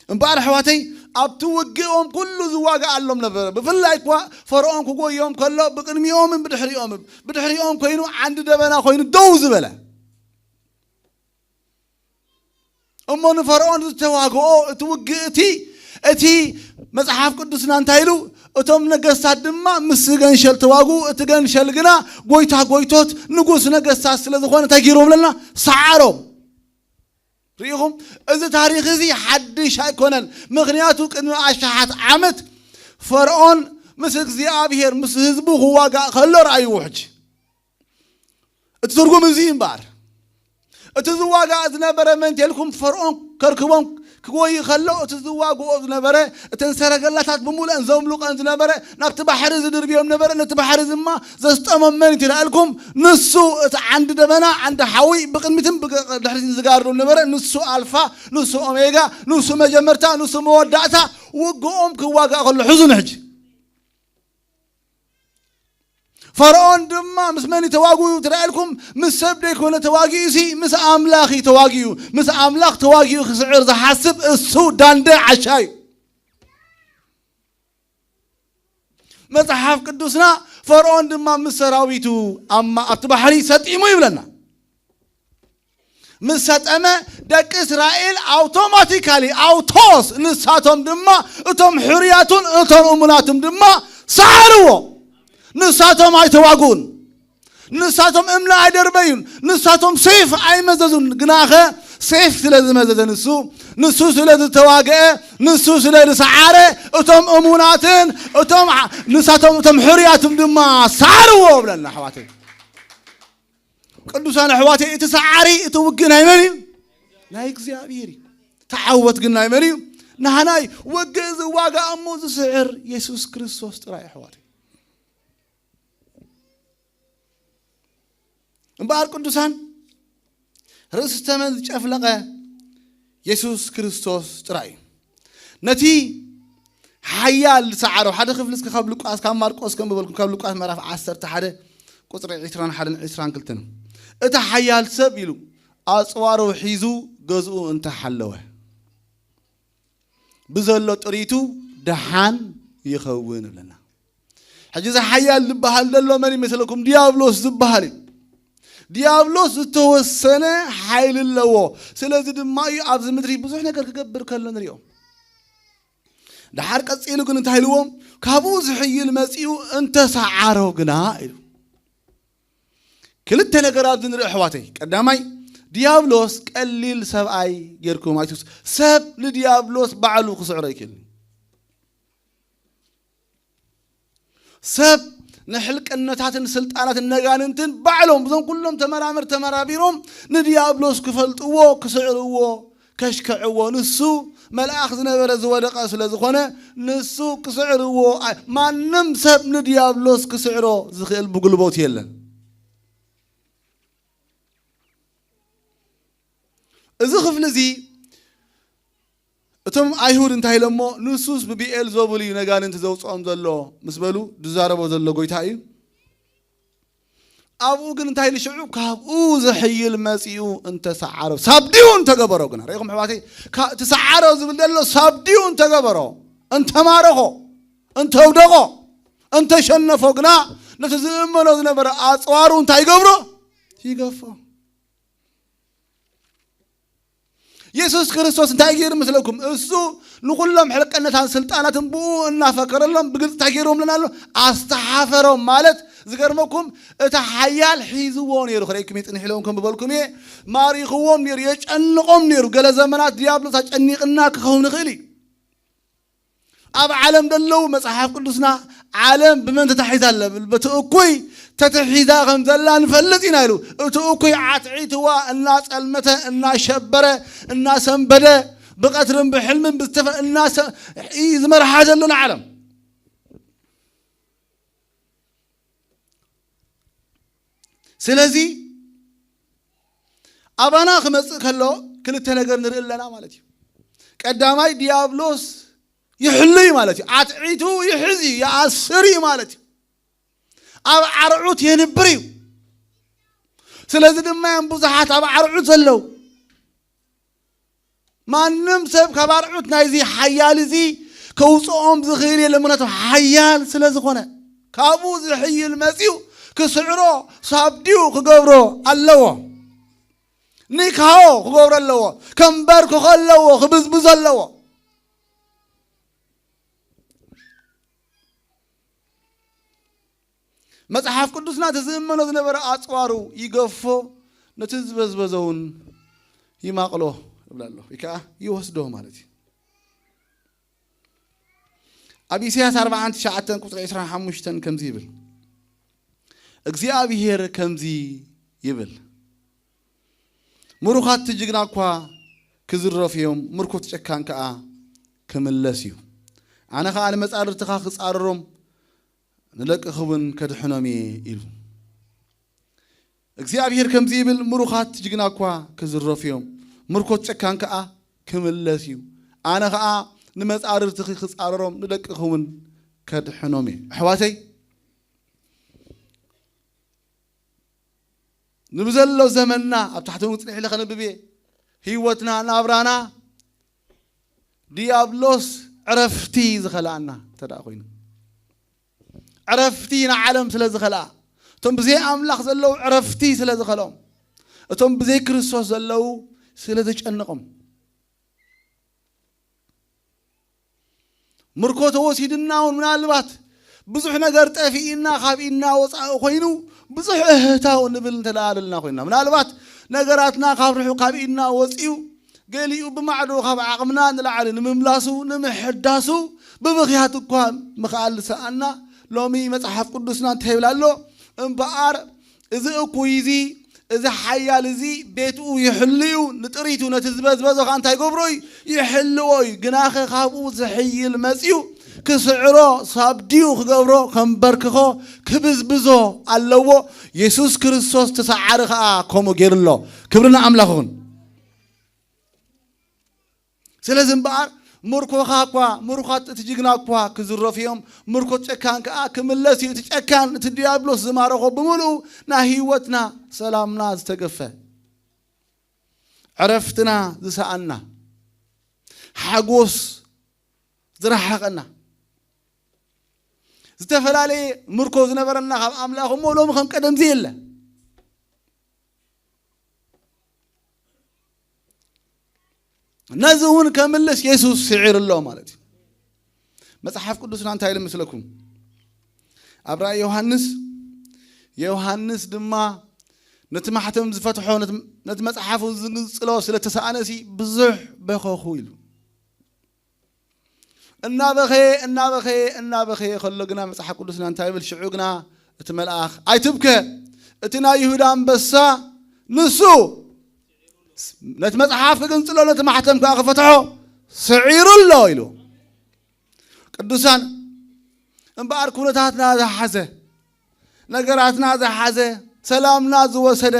እምበኣር ኣሕዋተይ፣ ኣብቲ ውግኦም ኩሉ ዝዋግኣሎም ነበረ። ብፍላይ እኳ ፈርዖን ክጎዮም ከሎ፣ ብቕድሚኦምን ብድሕሪኦምን፣ ብድሕሪኦም ኮይኑ ዓንዲ ደበና ኮይኑ ደው ዝበለ። እሞ ንፈርዖን ዝተዋግኦ እቲ ውግእ እቲ፣ እቲ መጽሓፍ ቅዱስና እንታይ ኢሉ? እቶም ነገስታት ድማ ምስ ገንሸል ተዋግኡ፣ እቲ ገንሸል ግና ጎይታ ጎይቶት ንጉስ ነገስታት ስለ ዝኾነ እንታይ ገይሮም ኣለና? ሰዓሮም። ርኢኹም? እዚ ታሪኽ እዚ ሓድሽ ኣይኮነን። ምኽንያቱ ቅድሚ ኣሽሓት ዓመት ፈርዖን ምስ እግዚኣብሔር፣ ምስ ህዝቡ ክዋጋእ ከሎ ረኣይዎ። ሕጂ እቲ ትርጉም እዚ እዩ እምበኣር። እቲ ዝዋጋእ ዝነበረ መን እንተልኩም፣ ፈርዖን ከርክቦም ክጎይ ከሎ፣ እቲ ዝዋግኦ ዝነበረ፣ እተን ሰረገላታት ብምሉአን ዘምልቐን ዝነበረ፣ ናብቲ ባሕሪ ዝድርብዮም ነበረ። ነቲ ባሕሪ ድማ ዘስጠሞም መን እዩ ኢልኩም፣ ንሱ እቲ ዓንዲ ደበና፣ ዓንዲ ሓዊ ብቕድሚትን ብድሕሪትን ዝጋርዶም ነበረ። ንሱ ኣልፋ፣ ንሱ ኦሜጋ፣ ንሱ መጀመርታ፣ ንሱ መወዳእታ። ውግኦም ክዋጋእ ከሎ ሕዙ ንሕጂ። ፈርዖን ድማ ምስ መን እዩ ተዋጊኡ ትረኣልኩም? ምስ ሰብ ደይኮነ ተዋጊኡ ሲ፣ ምስ ኣምላኽ እዩ ተዋጊኡ። ምስ ኣምላኽ ተዋጊኡ ክስዕር ዝሓስብ እሱ ዳንደ ዓሻ እዩ። መጽሓፍ ቅዱስና ፈርዖን ድማ ምስ ሰራዊቱ ኣብ ማ-፣ ኣብቲ ባሕሪ ሰጢሙ ይብለና። ምስ ሰጠመ ደቂ እስራኤል ኣውቶማቲካሊ፣ ኣውቶስ፣ ንሳቶም ድማ እቶም ሕሩያቱን እቶም እሙናቱን ድማ ሰዓርዎ። ንሳቶም ኣይተዋግኡን። ንሳቶም እምኒ ኣይደርበዩን። ንሳቶም ሴፍ ኣይመዘዙን። ግናኸ ሴፍ ስለ ዝመዘዘ ንሱ፣ ንሱ ስለ ዝተዋግአ፣ ንሱ ስለ ዝሰዓረ፣ እቶም እሙናትን እቶም ዓ-፣ ንሳቶም እቶም ሕሩያቱን ድማ ሰዓርዎ ብለና ኣሕዋተይ። ቅዱሳን ኣሕዋተይ፣ እቲ ሰዓሪ፣ እቲ ውግእ ናይ መን እዩ? ናይ እግዚኣብሔር እዩ። ተዓወት ግን ናይ መን እዩ? ናህና እዩ። ውግእ ዝዋጋእ እሞ ዝስዕር የሱስ ክርስቶስ ጥራይ ኣሕዋተይ። እምበኣር ቅዱሳን፣ ርእሲ ተመን ዝጨፍለቐ የሱስ ክርስቶስ ጥራይ እዩ። ነቲ ሓያል ዝሰዓሮ ሓደ ክፍሊ እስከ ካብ ሉቃስ፣ ካብ ማርቆስ ከንብበልኩም፣ ካብ ሉቃስ ምዕራፍ ዓሰርተ ሓደ ቁጽሪ ዕስራን ሓደን ዕስራን ክልተን። እቲ ሓያል ሰብ ኢሉ ኣጽዋሩ ሒዙ ገዝኡ እንተሓለወ፣ ብዘሎ ጥሪቱ ደሓን ይኸውን ይብለና። ሕጂ እዚ ሓያል ዝበሃል ዘሎ መን ይመስለኩም? ዲያብሎስ ዝበሃል እዩ። ዲያብሎስ ዝተወሰነ ሓይሊ ኣለዎ። ስለዚ ድማ እዩ ኣብዚ ምድሪ ብዙሕ ነገር ክገብር ከሎ ንሪኦ። ደሓር ቀጺሉ ግን እንታይ ኢልዎም? ካብኡ ዝሕይል መጺኡ እንተሰዓሮ ግና ኢሉ። ክልተ ነገር ኣብዚ ንርኢ ኣሕዋተይ። ቀዳማይ፣ ዲያብሎስ ቀሊል ሰብኣይ ጌርኩም ኣይትውስ-፣ ሰብ ንዲያብሎስ ባዕሉ ክስዕሮ ኣይክእልን። ሰብ ንሕልቅነታትን ስልጣናትን ነጋንንትን ባዕሎም፣ እዞም ኩሎም ተመራመር ተመራቢሮም ንዲያብሎስ ክፈልጥዎ፣ ክስዕርዎ፣ ከሽክዕዎ። ንሱ መልኣኽ ዝነበረ ዝወደቐ ስለ ዝኾነ፣ ንሱ ክስዕርዎ ኣይ-፣ ማንም ሰብ ንዲያብሎስ ክስዕሮ ዝኽእል ብጉልበቱ የለን። እዚ ክፍሊ እዚ እቶም ኣይሁድ እንታይ ኢሎሞ? ንሱስ ብብኤል ዘቡል እዩ ነጋንንቲ ዘውፅኦም ዘሎ ምስ በሉ ዝዛረቦ ዘሎ ጎይታ እዩ። ኣብኡ ግን እንታይ ኢሉ ሽዑ? ካብኡ ዘሕይል መፂኡ እንተሰዓሮ፣ ሳብዲኡ እንተገበሮ። ግና ርኢኹም ኣሕዋተይ፣ ካ-፣ እቲ ሰዓሮ ዝብል ዘሎ ሳብዲኡ እንተገበሮ፣ እንተማረኾ፣ እንተውደቆ፣ እንተሸነፎ ግና፣ ነቲ ዝእመኖ ዝነበረ ኣጽዋሩ እንታይ ይገብሮ? ይገፎ። የሱስ ክርስቶስ እንታይ ገይሩ መስለኩም? እሱ ንኹሎም ሕልቀነታን ስልጣናትን ብኡ እናፈከረሎም ብግልፂ እንታይ ገይርዎም ኣለና ኣሎ? ኣስተሓፈሮም። ማለት ዝገርመኩም፣ እቲ ሓያል ሒዝዎ ነይሩ። ክረይኩም ይፅንሕ ኢለዎም ከም ዝበልኩም እየ። ማሪኽዎም ነይሩ፣ የጨንቖም ነይሩ። ገለ ዘመናት ዲያብሎስ ኣጨኒቕና ክኸውን ይኽእል እዩ። ኣብ ዓለም ዘለዉ መጽሓፍ ቅዱስና ዓለም ብመን ተታሒዛ ኣለ ብል? በቲ እኩይ ተትሒዛ ከም ዘላ ንፈልጥ ኢና ኢሉ። እቲ እኩይ ዓትዒትዋ እናጸልመተ፣ እናሸበረ፣ እናሰንበደ፣ ብቐትርን ብሕልምን ብዝተፈ-፣ እናሰ-፣ እዩ ዝመርሓ ዘሎ ንዓለም። ስለዚ ኣባና ክመጽእ ከሎ ክልተ ነገር ንርኢ ኣለና ማለት እዩ። ቀዳማይ ዲያብሎስ ይሕሉ እዩ ማለት እዩ። ኣትዒቱ ይሕዝ እዩ፣ ይኣስር እዩ ማለት እዩ። ኣብ ዓርዑት የንብር እዩ። ስለዚ ድማ እዮም ብዙሓት ኣብ ዓርዑት ዘለዉ። ማንም ሰብ ካብ ኣርዑት ናይዚ ሓያል እዚ ከውፅኦም ዝኽእል የለን። ምክንያቱ ሓያል ስለ ዝኾነ፣ ካብኡ ዝሕይል መፂኡ ክስዕሮ ሳብዲኡ ክገብሮ ኣለዎ። ኒካዎ ክገብሮ ኣለዎ። ከንበርክኾ ኣለዎ። ክብዝብዞ ኣለዎ። መጽሓፍ ቅዱስና እቲ ዝእመኖ ዝነበረ ኣጽዋሩ ይገፎ፣ ነቲ ዝበዝበዘ እውን ይማቕሎ ይብላ ኣሎ። ወይ ከዓ ይወስዶ ማለት እዩ። ኣብ ኢሳያስ ኣርባዓን ትሽዓተን ቁጽሪ ዕስራን ሓሙሽተን ከምዚ ይብል፣ እግዚኣብሔር ከምዚ ይብል፣ ምሩኻት እቲ ጅግና እኳ ክዝረፉ እዮም፣ ምርኮ እቲ ጨካን ከኣ ክምለስ እዩ። ኣነ ኸኣ ንመጻርርትኻ ክጻረሮም፣ ንደቅኺ እውን ከድሕኖም እየ ኢሉ። እግዚኣብሔር ከምዚ ይብል፣ ምሩኻት ጅግና እኳ ክዝረፉ እዮም፣ ምርኮት ጨካን ከኣ ክምለስ እዩ። ኣነ ኸኣ ንመጻርርትኺ ክጻረሮም፣ ንደቅኺ እውን ከድሕኖም እየ። ኣሕዋተይ፣ ንብዘሎ ዘመንና ኣብ ታሕቲ እውን ጽኒሕ ኢለ ከነብብ እየ። ህይወትና፣ ናብራና፣ ዲያብሎስ ዕረፍቲ ዝኸልኣና እንተ ደኣ ኮይኑ፣ ዕረፍቲ ንዓለም ስለ ዝኸልኣ፣ እቶም ብዘይ ኣምላኽ ዘለዉ ዕረፍቲ ስለ ዝኸልኦም፣ እቶም ብዘይ ክርስቶስ ዘለዉ ስለ ዘጨንቖም፣ ምርኮ ተወሲድና እውን ምናልባት ብዙሕ ነገር ጠፊእና ካብ ኢድና ወፃኢ ኮይኑ ብዙሕ እህታው ንብል እንተ ደኣ ደልና ኮይንና፣ ምናልባት ነገራትና ካብ ርሑቕ ካብ ኢድና ወፂኡ፣ ገሊኡ ብማዕዶ ካብ ዓቕምና ንላዕሊ ንምምላሱ፣ ንምሕዳሱ ብብኽያት እኳ ምኽኣል ዝሰኣና፣ ሎሚ መጽሓፍ ቅዱስና እንታይ ይብል ኣሎ? እምበኣር እዚ እኩይ እዚ፣ እዚ ሓያል እዚ ቤትኡ ይሕሉ እዩ፣ ንጥሪቱ ነቲ ዝበዝበዞ ኸኣ እንታይ ይገብሮ እዩ? ይሕልዎ እዩ። ግናኸ ካብኡ ዝሕይል መጺኡ ክስዕሮ፣ ሳብዲኡ ክገብሮ፣ ከንበርክኾ፣ ክብዝብዞ ኣለዎ። የሱስ ክርስቶስ ተሰዓሪ ኸኣ ከምኡ ገይሩ ኣሎ። ክብሪ ንኣምላኽ ይኹን። ስለዚ እምበኣር ምርኮኻ እኳ፣ ምሩኻት እቲ ጅግና እኳ ክዝረፉ እዮም፣ ምርኮት ጨካን ከኣ ክምለስ እዩ። እቲ ጨካን፣ እቲ ዲያብሎስ ዝማረኾ ብምሉኡ ናይ ህይወትና ሰላምና ዝተገፈ፣ ዕረፍትና ዝሰኣና፣ ሓጎስ ዝረሓቐና፣ ዝተፈላለየ ምርኮ ዝነበረና ካብ ኣምላኽ እሞ ሎሚ ከም ቀደም ዘየለ። ነዚ እውን ከምልስ የሱስ ስዒሩ ኣሎ ማለት እዩ። መጽሓፍ ቅዱስና እንታይ ኢሉ ምስለኩም? ኣብ ራእይ ዮሃንስ፣ ዮሃንስ ድማ ነቲ ማሕተም ዝፈትሖ፣ ነቲ፣ ነቲ መጽሓፉ ዝግንጽሎ ስለ ተሰኣነሲ ብዙሕ በኸኹ ኢሉ። እናበኸየ፣ እናበኸየ፣ እናበኸየ ከሎ ግና መጽሓፍ ቅዱስና እንታይ ይብል? ሽዑ ግና እቲ መልኣኽ፣ "ኣይትብከ፣ እቲ ናይ ይሁዳ ኣንበሳ ንሱ ነቲ መጽሓፍ ክግንጽሎ፣ ነቲ ማሕተም ከኣ ክፈትሖ ስዒሩ ኣሎ" ኢሉ። ቅዱሳን፣ እምበኣር ኩነታትና ዝሓዘ፣ ነገራትና ዝሓዘ፣ ሰላምና ዝወሰደ፣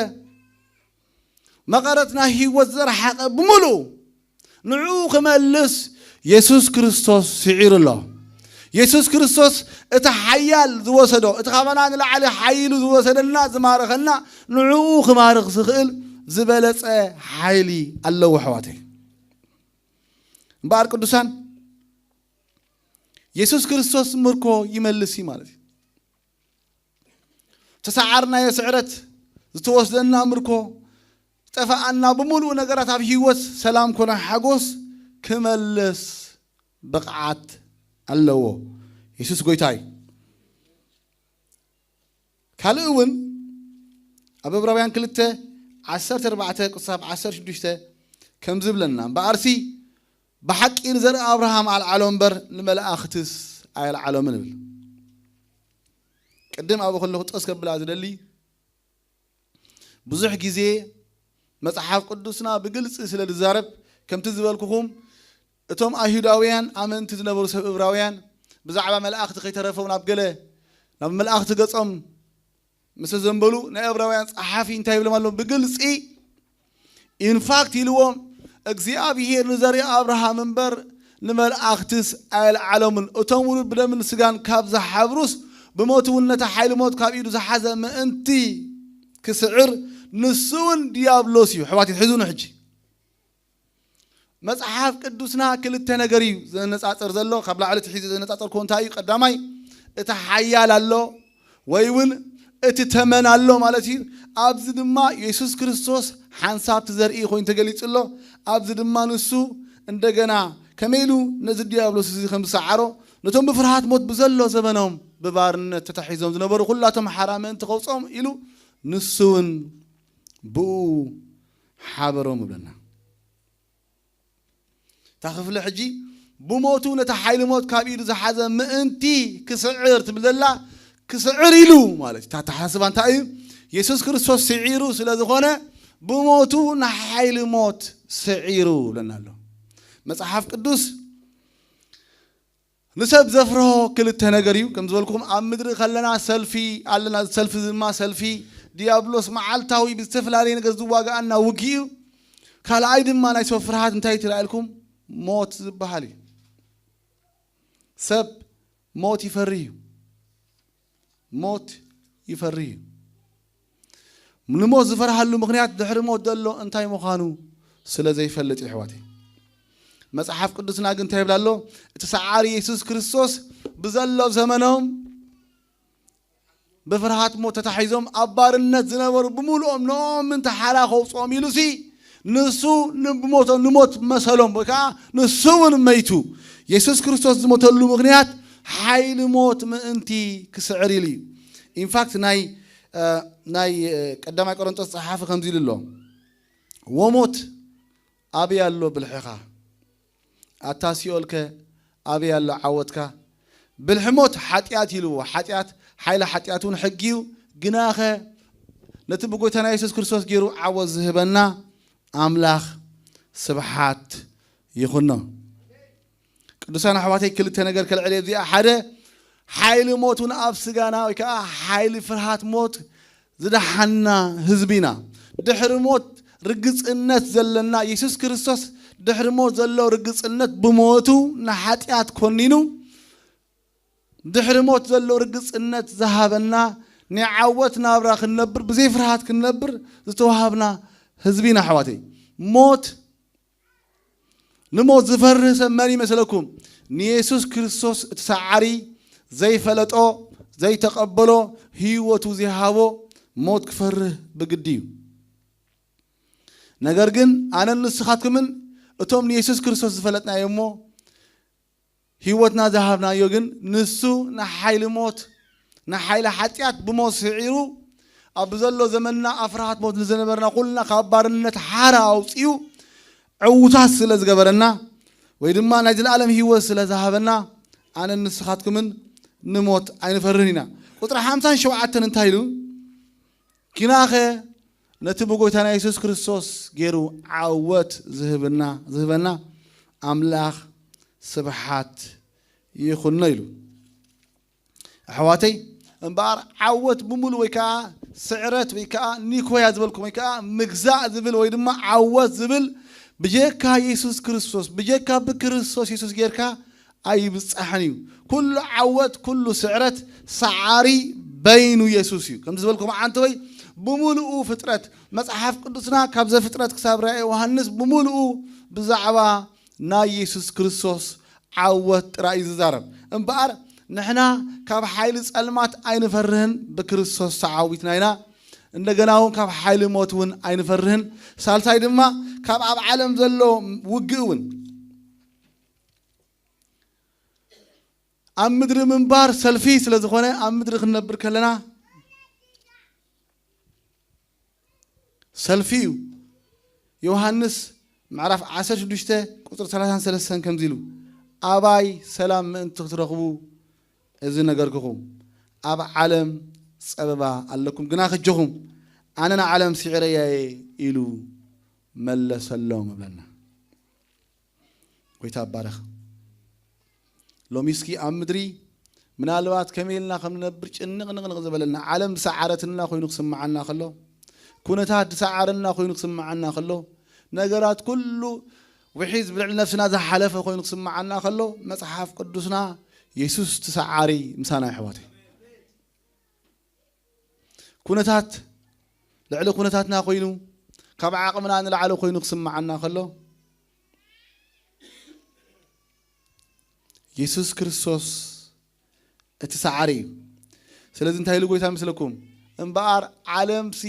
መቐረት ናይ ህይወት ዘርሓቐ ብምሉኡ ንዕኡ ክመልስ የሱስ ክርስቶስ ስዒሩ ኣሎ። የሱስ ክርስቶስ እቲ ሓያል ዝወሰዶ፣ እቲ ካባና ንላዕሊ ሓይሉ ዝወሰደና፣ ዝማረኸና፣ ንዕኡ ክማርኽ ዝኽእል ዝበለጸ ሓይሊ ኣለዎ ኣሕዋተይ። እምበኣር ቅዱሳን፣ የሱስ ክርስቶስ ምርኮ ይመልስ እዩ ማለት እዩ። ተሰዓርናዮ ስዕረት፣ ዝተወስደና ምርኮ፣ ጠፋኣና ብምሉኡ ነገራት ኣብ ህይወት ሰላም ኮነ ሓጎስ ክመልስ ብቕዓት ኣለዎ። የሱስ ጎይታ እዩ። ካልእ እውን ኣብ ዕብራውያን ክልተ ዓሰርተ ኣርባዕተ ክሳብ ዓሰርተ ሽዱሽተ ከም ዝብለና፣ እምበኣርሲ ብሓቂ ንዘርኢ ኣብርሃም ኣልዓሎ እምበር ንመላእኽትስ ኣየልዓሎምን ይብል። ቅድም ኣብኡ ከለኹ ጠስ ከብላ ዝደሊ፣ ብዙሕ ግዜ መጽሓፍ ቅዱስና ብግልጺ ስለ ዝዛረብ፣ ከምቲ ዝበልኩኹም እቶም ኣይሁዳውያን ኣመንቲ ዝነበሩ ሰብ እብራውያን ብዛዕባ መላእኽቲ ከይተረፎም ናብ ገለ ናብ መላእኽቲ ገጾም ምስ ዘንበሉ ናይ እብራውያን ጸሓፊ እንታይ ይብሎም ኣሎ? ብግልጺ ኢንፋክት ኢልዎም እግዚኣብሔር ንዘርኢ ኣብርሃም እምበር ንመላእኽትስ ኣየልዓሎምን። እቶም ውሉድ ብደምን ስጋን ካብ ዝሓብሩስ ብሞት እውን ነቲ ሓይሊ ሞት ካብ ኢዱ ዝሓዘ ምእንቲ ክስዕር ንሱ እውን ዲያብሎስ እዩ። ኣሕዋት ሕዙኑ ሕጂ። መጽሓፍ ቅዱስና ክልተ ነገር እዩ ዘነጻጽር ዘሎ። ካብ ላዕሊ ትሒዘ ዘነጻጸርኩዎ እንታይ እዩ? ቀዳማይ እቲ ሓያል ኣሎ ወይ እውን እቲ ተመን ኣሎ ማለት እዩ። ኣብዚ ድማ የሱስ ክርስቶስ ሓንሳብ እቲ ዘርኢ ኮይኑ ተገሊጹ ኣሎ። ኣብዚ ድማ ንሱ እንደገና ከመይ ኢሉ ነዚ ዲያብሎስ እዚ ከም ዝሰዓሮ፣ ነቶም ብፍርሃት ሞት ብዘሎ ዘበኖም ብባርነት ተታሒዞም ዝነበሩ ኩላቶም ሓራ ምእንቲ ከውጾም ኢሉ ንሱ እውን ብኡ ሓበሮም ይብለና። እታ ክፍሊ ሕጂ ብሞቱ ነቲ ሓይሊ ሞት ካብ ኢዱ ዝሓዘ ምእንቲ ክስዕር ትብል ዘላ፣ ክስዕር ኢሉ ማለት እዩ። እታ ኣተሓሳስባ እንታይ እዩ? የሱስ ክርስቶስ ስዒሩ ስለ ዝኾነ ብሞቱ ንሓይሊ ሞት ስዒሩ ይብለና ኣሎ መጽሓፍ ቅዱስ። ንሰብ ዘፍርሆ ክልተ ነገር እዩ። ከም ዝበልኩኹም ኣብ ምድሪ ከለና ሰልፊ ኣለና። እዚ ሰልፊ ድማ ሰልፊ ዲያብሎስ መዓልታዊ ብዝተፈላለየ ነገር ዝዋግኣና ውግእ እዩ። ካልኣይ ድማ ናይ ሰብ ፍርሃት እንታይ ትረኣልኩም? ሞት ዝበሃል እዩ። ሰብ ሞት ይፈሪ እዩ። ሞት ይፈሪ እዩ። ንሞት ዝፈርሃሉ ምኽንያት ድሕሪ ሞት ዘሎ እንታይ ምዃኑ ስለ ዘይፈልጥ እዩ፣ ኣሕዋተይ። መጽሓፍ ቅዱስና ግን እንታይ ይብል ኣሎ? እቲ ሰዓሪ የሱስ ክርስቶስ ብዘሎ ዘመኖም ብፍርሃት ሞት ተታሒዞም ኣብ ባርነት ዝነበሩ ብምሉኦም ንኦም ምእንቲ ሓራ ከውፅኦም ኢሉሲ ንሱ ንሞት መሰሎም ወይ ከዓ ንሱ እውን መይቱ። የሱስ ክርስቶስ ዝሞተሉ ምኽንያት ሓይሊ ሞት ምእንቲ ክስዕር ኢሉ እዩ። ኢንፋክት ናይ ናይ ቀዳማይ ቆሮንጦስ ጸሓፊ ከምዚ ኢሉ ኣሎ፣ ወሞት ኣበይ ኣሎ ብልሕኻ? ኣታ ሲኦልከ ኣበይ ኣሎ ዓወትካ? ብልሒ ሞት ሓጢኣት ኢልዎ። ሓጢኣት፣ ሓይሊ ሓጢኣት እውን ሕጊ እዩ። ግናኸ ነቲ ብጎይታና የሱስ ክርስቶስ ገይሩ ዓወት ዝህበና ኣምላኽ ስብሓት ይኹኖ። ቅዱሳን ኣሕዋተይ፣ ክልተ ነገር ከልዕል እየ። እዚኣ ሓደ ሓይሊ ሞት እውን ኣብ ስጋና ወይ ከዓ ሓይሊ ፍርሃት ሞት ዝደሓና ህዝቢ ኢና። ድሕሪ ሞት ርግፅነት ዘለና የሱስ ክርስቶስ ድሕሪ ሞት ዘሎ ርግፅነት ብሞቱ ንሓጢኣት ኮኒኑ ድሕሪ ሞት ዘሎ ርግፅነት ዝሃበና ናይ ዓወት ናብራ ክንነብር ብዘይ ፍርሃት ክንነብር ዝተዋሃብና ህዝቢ ኢና ኣሕዋተይ። ሞት ንሞት ዝፈርህ ሰብ መን ይመስለኩም? ንየሱስ ክርስቶስ እቲ ሰዓሪ ዘይፈለጦ ዘይተቐበሎ ህይወቱ ዘይሃቦ ሞት ክፈርህ ብግዲ እዩ። ነገር ግን ኣነን ንስኻትኩምን እቶም ንየሱስ ክርስቶስ ዝፈለጥናዮ እሞ ህይወትና ዝሃብናዮ ግን ንሱ ንሓይሊ ሞት ንሓይሊ ሓጢኣት ብሞት ስዒሩ ኣብ ዘሎ ዘመንና ኣብ ፍርሃት ሞት ንዝነበርና ኩልና ካብ ባርነት ሓራ ኣውፂኡ ዕዉታት ስለ ዝገበረና ወይ ድማ ናይ ዘለኣለም ህይወት ስለ ዝሃበና ኣነን ንስኻትኩምን ንሞት ኣይንፈርህን ኢና። ቁፅሪ ሓምሳን ሸውዓተን እንታይ ኢሉ? ኪናኸ ነቲ ብጎይታና የሱስ ክርስቶስ ገይሩ ዓወት ዝህብና ዝህበና ኣምላኽ ስብሓት ይኹኖ ኢሉ። ኣሕዋተይ እምበኣር ዓወት ብምሉእ ወይ ከዓ ስዕረት ወይ ከዓ ኒኮያ ዝበልኩም ወይ ከዓ ምግዛእ ዝብል ወይ ድማ ዓወት ዝብል ብጀካ የሱስ ክርስቶስ ብጀካ ብክርስቶስ የሱስ ጌርካ ኣይብጻሕን እዩ። ኩሉ ዓወት ኩሉ ስዕረት ሰዓሪ በይኑ የሱስ እዩ። ከምዚ ዝበልኩም ዓንተወይ ብምሉኡ ፍጥረት መጽሓፍ ቅዱስና ካብ ዘፍጥረት ክሳብ ራእይ ዮሃንስ ብምሉኡ ብዛዕባ ናይ የሱስ ክርስቶስ ዓወት ጥራይ እዩ ዝዛረብ። እምበኣር ንሕና ካብ ሓይሊ ጸልማት ኣይንፈርህን፣ ብክርስቶስ ተዓዊትና ኢና። እንደገና እውን ካብ ሓይሊ ሞት እውን ኣይንፈርህን። ሳልሳይ ድማ ካብ ኣብ ዓለም ዘሎ ውግእ እውን፣ ኣብ ምድሪ ምንባር ሰልፊ ስለ ዝኾነ፣ ኣብ ምድሪ ክንነብር ከለና ሰልፊ እዩ። ዮሃንስ ምዕራፍ ዓሰርተ ሽዱሽተ ቁጽሪ ሰላሳን ሰለስተን ከምዚ ኢሉ፣ ኣባይ ሰላም ምእንቲ ክትረኽቡ እዚ ነገርክኹም። ኣብ ዓለም ጸበባ ኣለኩም፣ ግና ከጀኹም፣ ኣነ ንዓለም ስዒረያ እየ ኢሉ መለሰሎም እብለና። ጎይታ ይባረኽ። ሎሚ እስኪ ኣብ ምድሪ ምናልባት ከመይ ኢልና ከም ንነብር ጭንቕንቕንቕ ዝበለና፣ ዓለም ዝሰዓረትና ኮይኑ ክስምዓና ከሎ፣ ኩነታት ዝሰዓረና ኮይኑ ክስምዓና ከሎ፣ ነገራት ኩሉ ውሒዝ ብልዕሊ ነፍስና ዝሓለፈ ኮይኑ ክስምዓና ከሎ፣ መጽሓፍ ቅዱስና የሱስ እቲ ሰዓሪ ምሳና እዩ ኣሕዋተይ። ኩነታት ልዕሊ ኩነታትና ኮይኑ፣ ካብ ዓቕምና ንላዕሊ ኮይኑ ክስምዓና ከሎ፣ የሱስ ክርስቶስ እቲ ሰዓሪ እዩ። ስለዚ እንታይ ኢሉ ጎይታ ምስለኩም? እምበኣር ዓለምሲ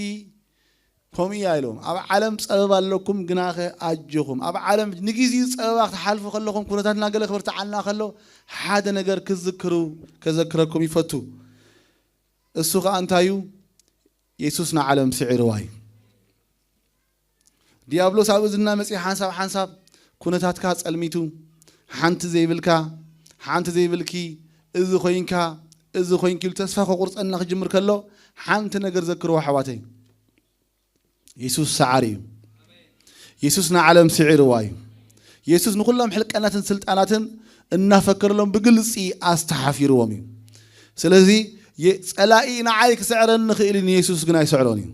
ከምኡ እያ ኢሎም። ኣብ ዓለም ጸበባ ኣለኩም፣ ግናኸ ኣጆኹም። ኣብ ዓለም ንግዜኡ ጸበባ ክትሓልፉ ከለኹም፣ ኩነታትና ገለ ክበርትዓልና ከሎ፣ ሓደ ነገር ክዝክሩ፣ ከዘክረኩም ይፈቱ። እሱ ኸኣ እንታይ እዩ? የሱስ ንዓለም ስዒርዋ እዩ። ዲያብሎስ ኣብ እዝና መጺኡ ሓንሳብ ሓንሳብ ኩነታትካ ጸልሚቱ፣ ሓንቲ ዘይብልካ፣ ሓንቲ ዘይብልኪ፣ እዚ ኮይንካ፣ እዚ ኮይንኪ ኢሉ ተስፋ ከቁርጸና ክጅምር ከሎ፣ ሓንቲ ነገር ዘክርዎ ኣሕዋተይ። የሱስ ሰዓሪ እዩ። የሱስ ንዓለም ስዒርዋ እዩ። የሱስ ንኹሎም ሕልቀናትን ስልጣናትን እናፈከረሎም ብግልጺ ኣስተሓፊርዎም እዩ። ስለዚ የ-፣ ጸላኢ ንዓይ ክስዕረኒ ክእል እዩ፣ ንየሱስ ግን ኣይስዕሮን እዩ።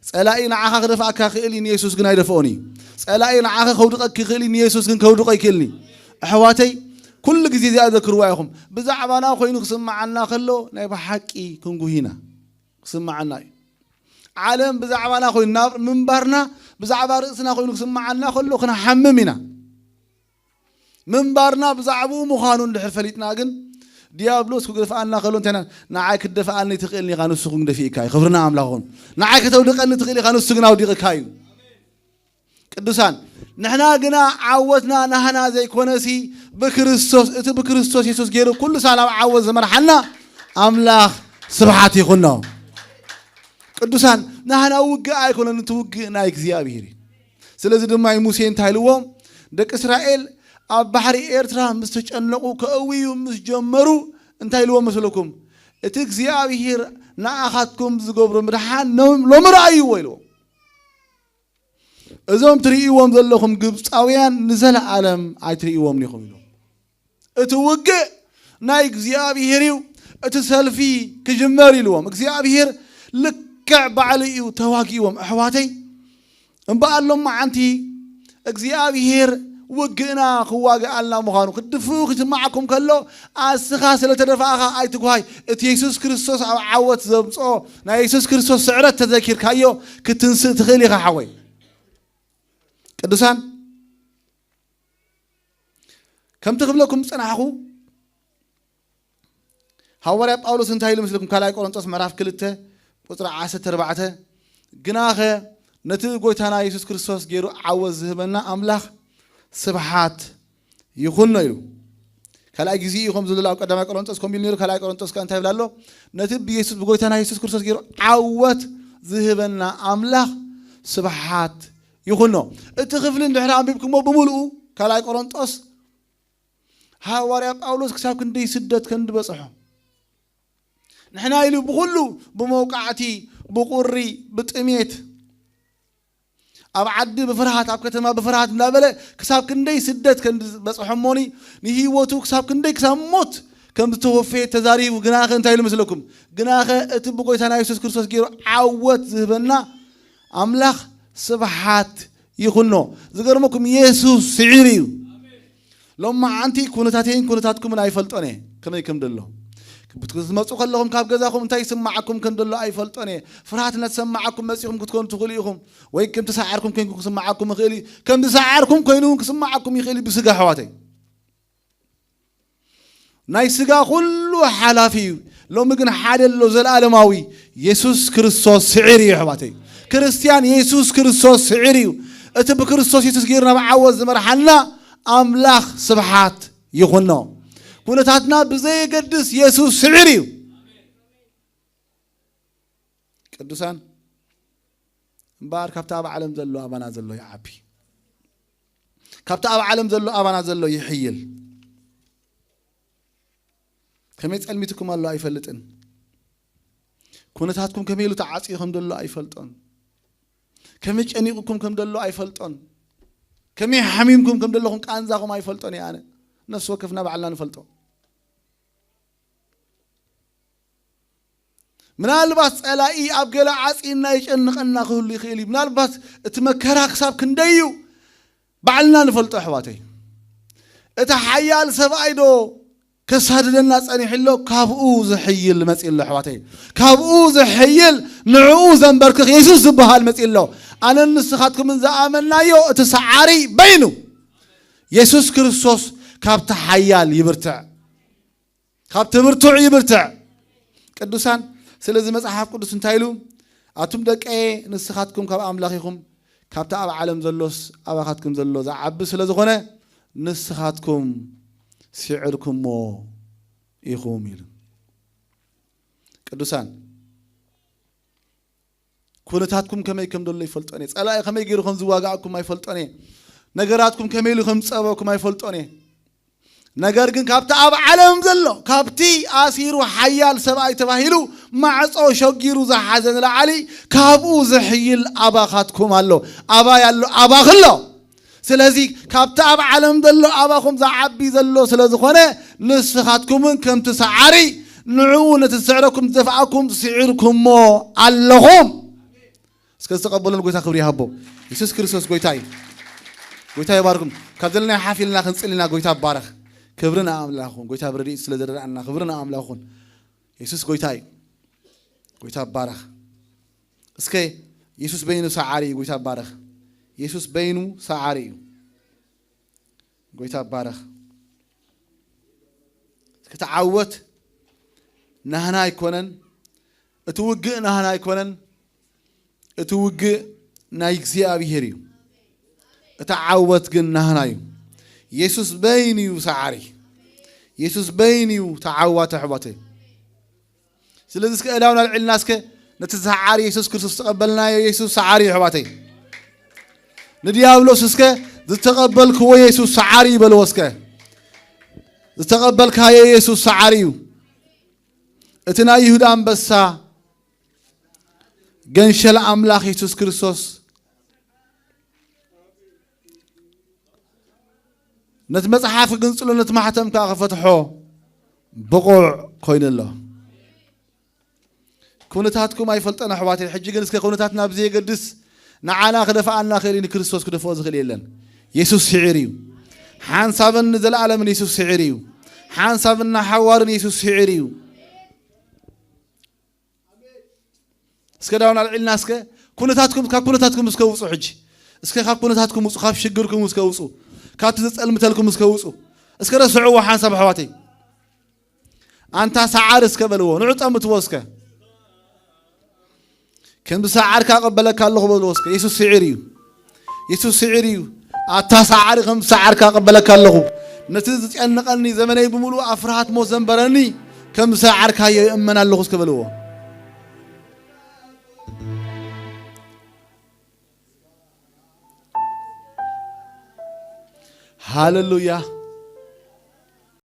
ጸላኢ ንዓኻ ክደፍኣካ ክእል እዩ፣ ንየሱስ ግን ኣይደፍኦን እዩ። ጸላኢ ንዓኻ ከውድቐኪ ክእል እዩ፣ ንየሱስ ግን ከውድቖ ኣይክእልን እዩ። ኣሕዋተይ፣ ኩሉ ግዜ እዚኣ ዘክርዋ ኢኹም። ብዛዕባና ኮይኑ ክስምዓና ከሎ ናይ ብሓቂ ክንጉህ ኢና። ክስምዓና እዩ። ዓለም ብዛዕባና ኮይኑ፣ ናብ ምንባርና ብዛዕባ ርእስና ኮይኑ ክስምዓና ከሎ ክንሓምም ኢና። ምንባርና ብዛዕባኡ ምዃኑ እንድሕር ፈሊጥና ግን፣ ዲያብሎስ ክገድፍኣና ከሎ እንታይ ኢና? ንዓይ ክትደፍኣኒ ትኽእልኒ ኢኻ፣ ንሱ ግን ደፊእካ እዩ። ክብርና ኣምላኽ ይኹን። ንዓይ ከተውድቐኒ ትኽእል ኢኻ፣ ንሱ ግን ኣውዲቕካ እዩ። ቅዱሳን፣ ንሕና ግና ዓወትና ናህና ዘይኮነሲ ብክርስቶስ፣ እቲ ብክርስቶስ የሱስ ገይሩ ኩሉ ሳብ ናብ ዓወት ዝመርሓና ኣምላኽ ስብሓት ይኹኖ። ቅዱሳን፣ ናህና ውግእ ኣይኮነን፣ እቲ ውግእ ናይ እግዚኣብሔር እዩ። ስለዚ ድማ እዩ ሙሴ እንታይ ኢልዎም? ደቂ እስራኤል ኣብ ባሕሪ ኤርትራ ምስ ተጨነቑ፣ ከእውዩ ምስ ጀመሩ እንታይ ኢልዎም መስለኩም? እቲ እግዚኣብሔር ንኣኻትኩም ዝገብሮ ምድሓን ኖም-፣ ሎሚ ረኣይዎ ኢልዎም። እዞም ትርእይዎም ዘለኹም ግብፃውያን ንዘለኣለም ኣይትርእይዎም ኢኹም ኢልዎም። እቲ ውግእ ናይ እግዚኣብሔር እዩ፣ እቲ ሰልፊ ክጅመር ኢልዎም። እግዚኣብሔር ልክዕ ባዕሉ እዩ ተዋጊእዎም። ኣሕዋተይ፣ እምበኣር ሎማዓንቲ እግዚኣብሔር ውግእና ክዋግኣልና ምዃኑ ክትድፍኡ ክስምዓኩም ከሎ፣ ኣስኻ ስለ ተደፋእኻ ኣይትጉሃይ። እቲ የሱስ ክርስቶስ ኣብ ዓወት ዘምጽኦ ናይ የሱስ ክርስቶስ ስዕረት ተዘኪርካዮ፣ ክትንስእ ትኽእል ኢኻ ሓወይ። ቅዱሳን፣ ከምቲ ክብለኩም ዝጸናሕኩ፣ ሃዋርያ ጳውሎስ እንታይ ኢሉ ምስልኩም? ካልኣይ ቆሮንቶስ ምዕራፍ ክልተ ቁጽሪ ዓሰርተ ኣርባዕተ፣ "ግናኸ ነቲ ጎይታና የሱስ ክርስቶስ ገይሩ ዓወት ዝህበና ኣምላኽ ስብሓት ይኹኖ" ኢሉ። ካልኣይ ግዜ እዩ ከምዚ ዝብል ኣብ ቀዳማይ ቆሮንቶስ ከምኡ ኢሉ ነይሩ። ካልኣይ ቆሮንቶስ ከ እንታይ ይብል ኣሎ? "ነቲ ብየሱስ፣ ብጎይታና የሱስ ክርስቶስ ገይሩ ዓወት ዝህበና ኣምላኽ ስብሓት ይኹኖ።" እቲ ክፍሊ እንድሕር ኣንቢብኩሞ ብምልኡ፣ ካልኣይ ቆሮንቶስ፣ ሃዋርያ ጳውሎስ ክሳብ ክንደይ ስደት ከም ዝበጽሖ፣ ንሕና ኢሉ ብኹሉ፣ ብመውቃዕቲ፣ ብቁሪ፣ ብጥሜት፣ ኣብ ዓዲ ብፍርሃት፣ ኣብ ከተማ ብፍርሃት እንዳበለ ክሳብ ክንደይ ስደት ከም ዝበጽሖ እሞኒ፣ ንህይወቱ ክሳብ ክንደይ ክሳብ ሞት ከም ዝተወፈየ ተዛሪቡ። ግናኸ እንታይ ኢሉ መስለኩም? "ግናኸ እቲ ብጎይታና የሱስ ክርስቶስ ገይሩ ዓወት ዝህበና ኣምላኽ ስብሓት ይኹኖ።" ዝገርመኩም፣ የሱስ ስዒሩ እዩ። ሎማዓንቲ ኩነታተይን ኩነታትኩምን ኣይፈልጦን እየ፣ ከመይ ከም ደሎ። ክትመጹ ከለኹም ካብ ገዛኹም እንታይ ይስማዓኩም ከም ደሎ ኣይፈልጦን እየ። ፍርሃት እናተሰማዓኩም መጺኹም ክትኮኑ ትኽእሉ ኢኹም። ወይ ከም ተሳዓርኩም ኮይንኩም ክስማዓኩም ይኽእል እዩ። ከም ዝሰዓርኩም ኮይኑ እውን ክስማዓኩም ይኽእል እዩ ብስጋ ኣሕዋተይ። ናይ ስጋ ኩሉ ሓላፊ እዩ። ሎሚ ግን ሓደ ኣሎ፣ ዘለኣለማዊ፣ የሱስ ክርስቶስ ስዒር እዩ። ኣሕዋተይ፣ ክርስትያን የሱስ ክርስቶስ ስዒር እዩ። እቲ ብክርስቶስ የሱስ ገይሩ ናብ ዓወት ዝመርሓና ኣምላኽ ስብሓት ይኹኖ። ኩነታትና ብዘየገድስ የሱስ ስዒር እዩ። ቅዱሳን፣ እምበኣር ካብቲ ኣብ ዓለም ዘሎ ኣባና ዘሎ ይዓቢ፣ ካብቲ ኣብ ዓለም ዘሎ ኣባና ዘሎ ይሕይል። ከመይ ጸልሚትኩም ኣሎ ኣይፈልጥን። ኩነታትኩም ከመይ ኢሉ ተዓጽዩ ከም ዘሎ ኣይፈልጦን። ከመይ ጨኒቑኩም ከም ዘሎ ኣይፈልጦን። ከመይ ሓሚምኩም ከም ዘለኹም ቃንዛኹም ኣይፈልጦን እየ ኣነ። ነፍሲ ወከፍና ባዕልና ንፈልጦ። ምናልባት ጸላኢ ኣብ ገለ ዓጺና ይጨንቐና ክህሉ ይኽእል እዩ። ምናልባት እቲ መከራ ክሳብ ክንደይ እዩ ባዕልና ንፈልጦ ኣሕዋተይ። እቲ ሓያል ሰብኣይ ዶ ከሳድደና ጸኒሑ ኣሎ? ካብኡ ዝሕይል መጺኡ ኣሎ ኣሕዋተይ። ካብኡ ዝሕይል ንዕኡ ዘንበርክኽ የሱስ ዝበሃል መጺኡ ኣሎ። ኣነን ንስኻትኩምን ዝኣመናዮ እቲ ሰዓሪ በይኑ የሱስ ክርስቶስ ካብቲ ሓያል ይብርትዕ፣ ካብቲ ብርቱዕ ይብርትዕ። ቅዱሳን፣ ስለዚ መጽሓፍ ቅዱስ እንታይ ኢሉ? ኣቱም ደቀየ፣ ንስኻትኩም ካብ ኣምላኽ ኢኹም፣ ካብቲ ኣብ ዓለም ዘሎስ ኣባኻትኩም ዘሎ ዝዓቢ ስለ ዝኾነ ንስኻትኩም ስዒርኩሞ ኢኹም ኢሉ። ቅዱሳን፣ ኩነታትኩም ከመይ ከም ዘሎ ይፈልጦን እየ። ጸላኢ ከመይ ገይሩ ከም ዝዋጋእኩም ኣይፈልጦን እየ። ነገራትኩም ከመይ ኢሉ ከም ዝጸበኩም ኣይፈልጦን እየ። ነገር ግን ካብቲ ኣብ ዓለም ዘሎ፣ ካብቲ ኣሲሩ ሓያል ሰብኣይ ተባሂሉ ማዕጾ ሸጊሩ ዝሓዘ ንላዕሊ፣ ካብኡ ዝሕይል ኣባኻትኩም ኣሎ። ኣባይ ኣሎ፣ ኣባኽ ኣሎ። ስለዚ ካብቲ ኣብ ዓለም ዘሎ ኣባኹም ዝዓቢ ዘሎ ስለ ዝኾነ፣ ንስኻትኩምን ከምቲ ሰዓሪ ንዕኡ ነቲ ዝስዕረኩም ዝደፍኣኩም ስዒርኩሞ ኣለኹም። እስከ ዝተቐበሎ ንጎይታ ክብሪ ይሃቦ። የሱስ ክርስቶስ ጎይታ እዩ። ጎይታ ይባርኩም። ካብ ዘለና ሓፍ ኢልና ክንጽል ኢና። ጎይታ ይባረኽ። ክብሪ ንኣምላኽ ይኹን። ጎይታ ብረድኤቱ ስለ ዝረድኣና ክብሪ ንኣምላኽ ይኹን። የሱስ ጎይታ እዩ። ጎይታ ይባረኽ። እስከ የሱስ በይኑ ሰዓሪ እዩ። ጎይታ ይባረኽ። የሱስ በይኑ ሰዓሪ እዩ። ጎይታ ይባረኽ። እስከ ተዓወት ናህና ኣይኮነን። እቲ ውግእ ናህና ኣይኮነን። እቲ ውግእ ናይ እግዚኣብሄር እዩ። እቲ ዓወት ግን ናህና እዩ። የሱስ በይኑ እዩ ሰዓሪ። የሱስ በይኑ እዩ ተዓዋቲ ኣሕዋተይ። ስለዚ እስከ እዳውና ኣልዒልና እስከ ነቲ ሰዓሪ የሱስ ክርስቶስ ዝተቐበልናዮ የሱስ ሰዓሪ እዩ ኣሕዋተይ። ንዲያብሎስ እስከ ዝተቐበልክዎ የሱስ ሰዓሪ እዩ በልዎ እስከ። ዝተቐበልካዮ የሱስ ሰዓሪ እዩ። እቲ ናይ ይሁዳ ኣንበሳ ገንሸል ኣምላኽ የሱስ ክርስቶስ ነቲ መጽሓፍ ክግንጽሎ ነቲ ማሕተም ከኣ ክፈትሖ ብቑዕ ኮይኑ ኣሎ። ኩነታትኩም ኣይፈልጠን ኣሕዋተይ። ሕጂ ግን እስከ ኩነታት ናብ ዘየገድስ ንዓና ክደፍኣና ክእል እዩ፣ ንክርስቶስ ክደፍኦ ዝኽእል የለን። የሱስ ስዒር እዩ። ሓንሳብን ንዘለኣለምን የሱስ ስዒር እዩ። ሓንሳብን ንሓዋርን የሱስ ስዒር እዩ። እስከ ዳውን ኣልዒልና እስከ ኩነታትኩም፣ ካብ ኩነታትኩም እስከ ውጹ። ሕጂ እስከ ካብ ኩነታትኩም ውጹ፣ ካብ ሽግርኩም እስከ ውጹ፣ ካብቲ ዝጸልምተልኩም እስከ ውጹ። እስከ ረስዕዎ ሓንሳብ ኣሕዋተይ። ኣንታ ሰዓሪ እስከ በልዎ፣ ንዑ ጠምትዎ እስከ። ከም ዝሰዓርካ እቐበለካ ኣለኹ በልዎ እስከ። የሱስ ስዒር እዩ። የሱስ ስዒር እዩ። ኣታ ሰዓሪ ከም ዝሰዓርካ እቐበለካ ኣለኹ። ነቲ ዝጨንቐኒ ዘመነይ ብምሉእ ኣብ ፍርሃት ሞት ዘንበረኒ ከም ዝሰዓርካዮ ይእመን ኣለኹ እስከ በልዎ። ሃሌሉያ።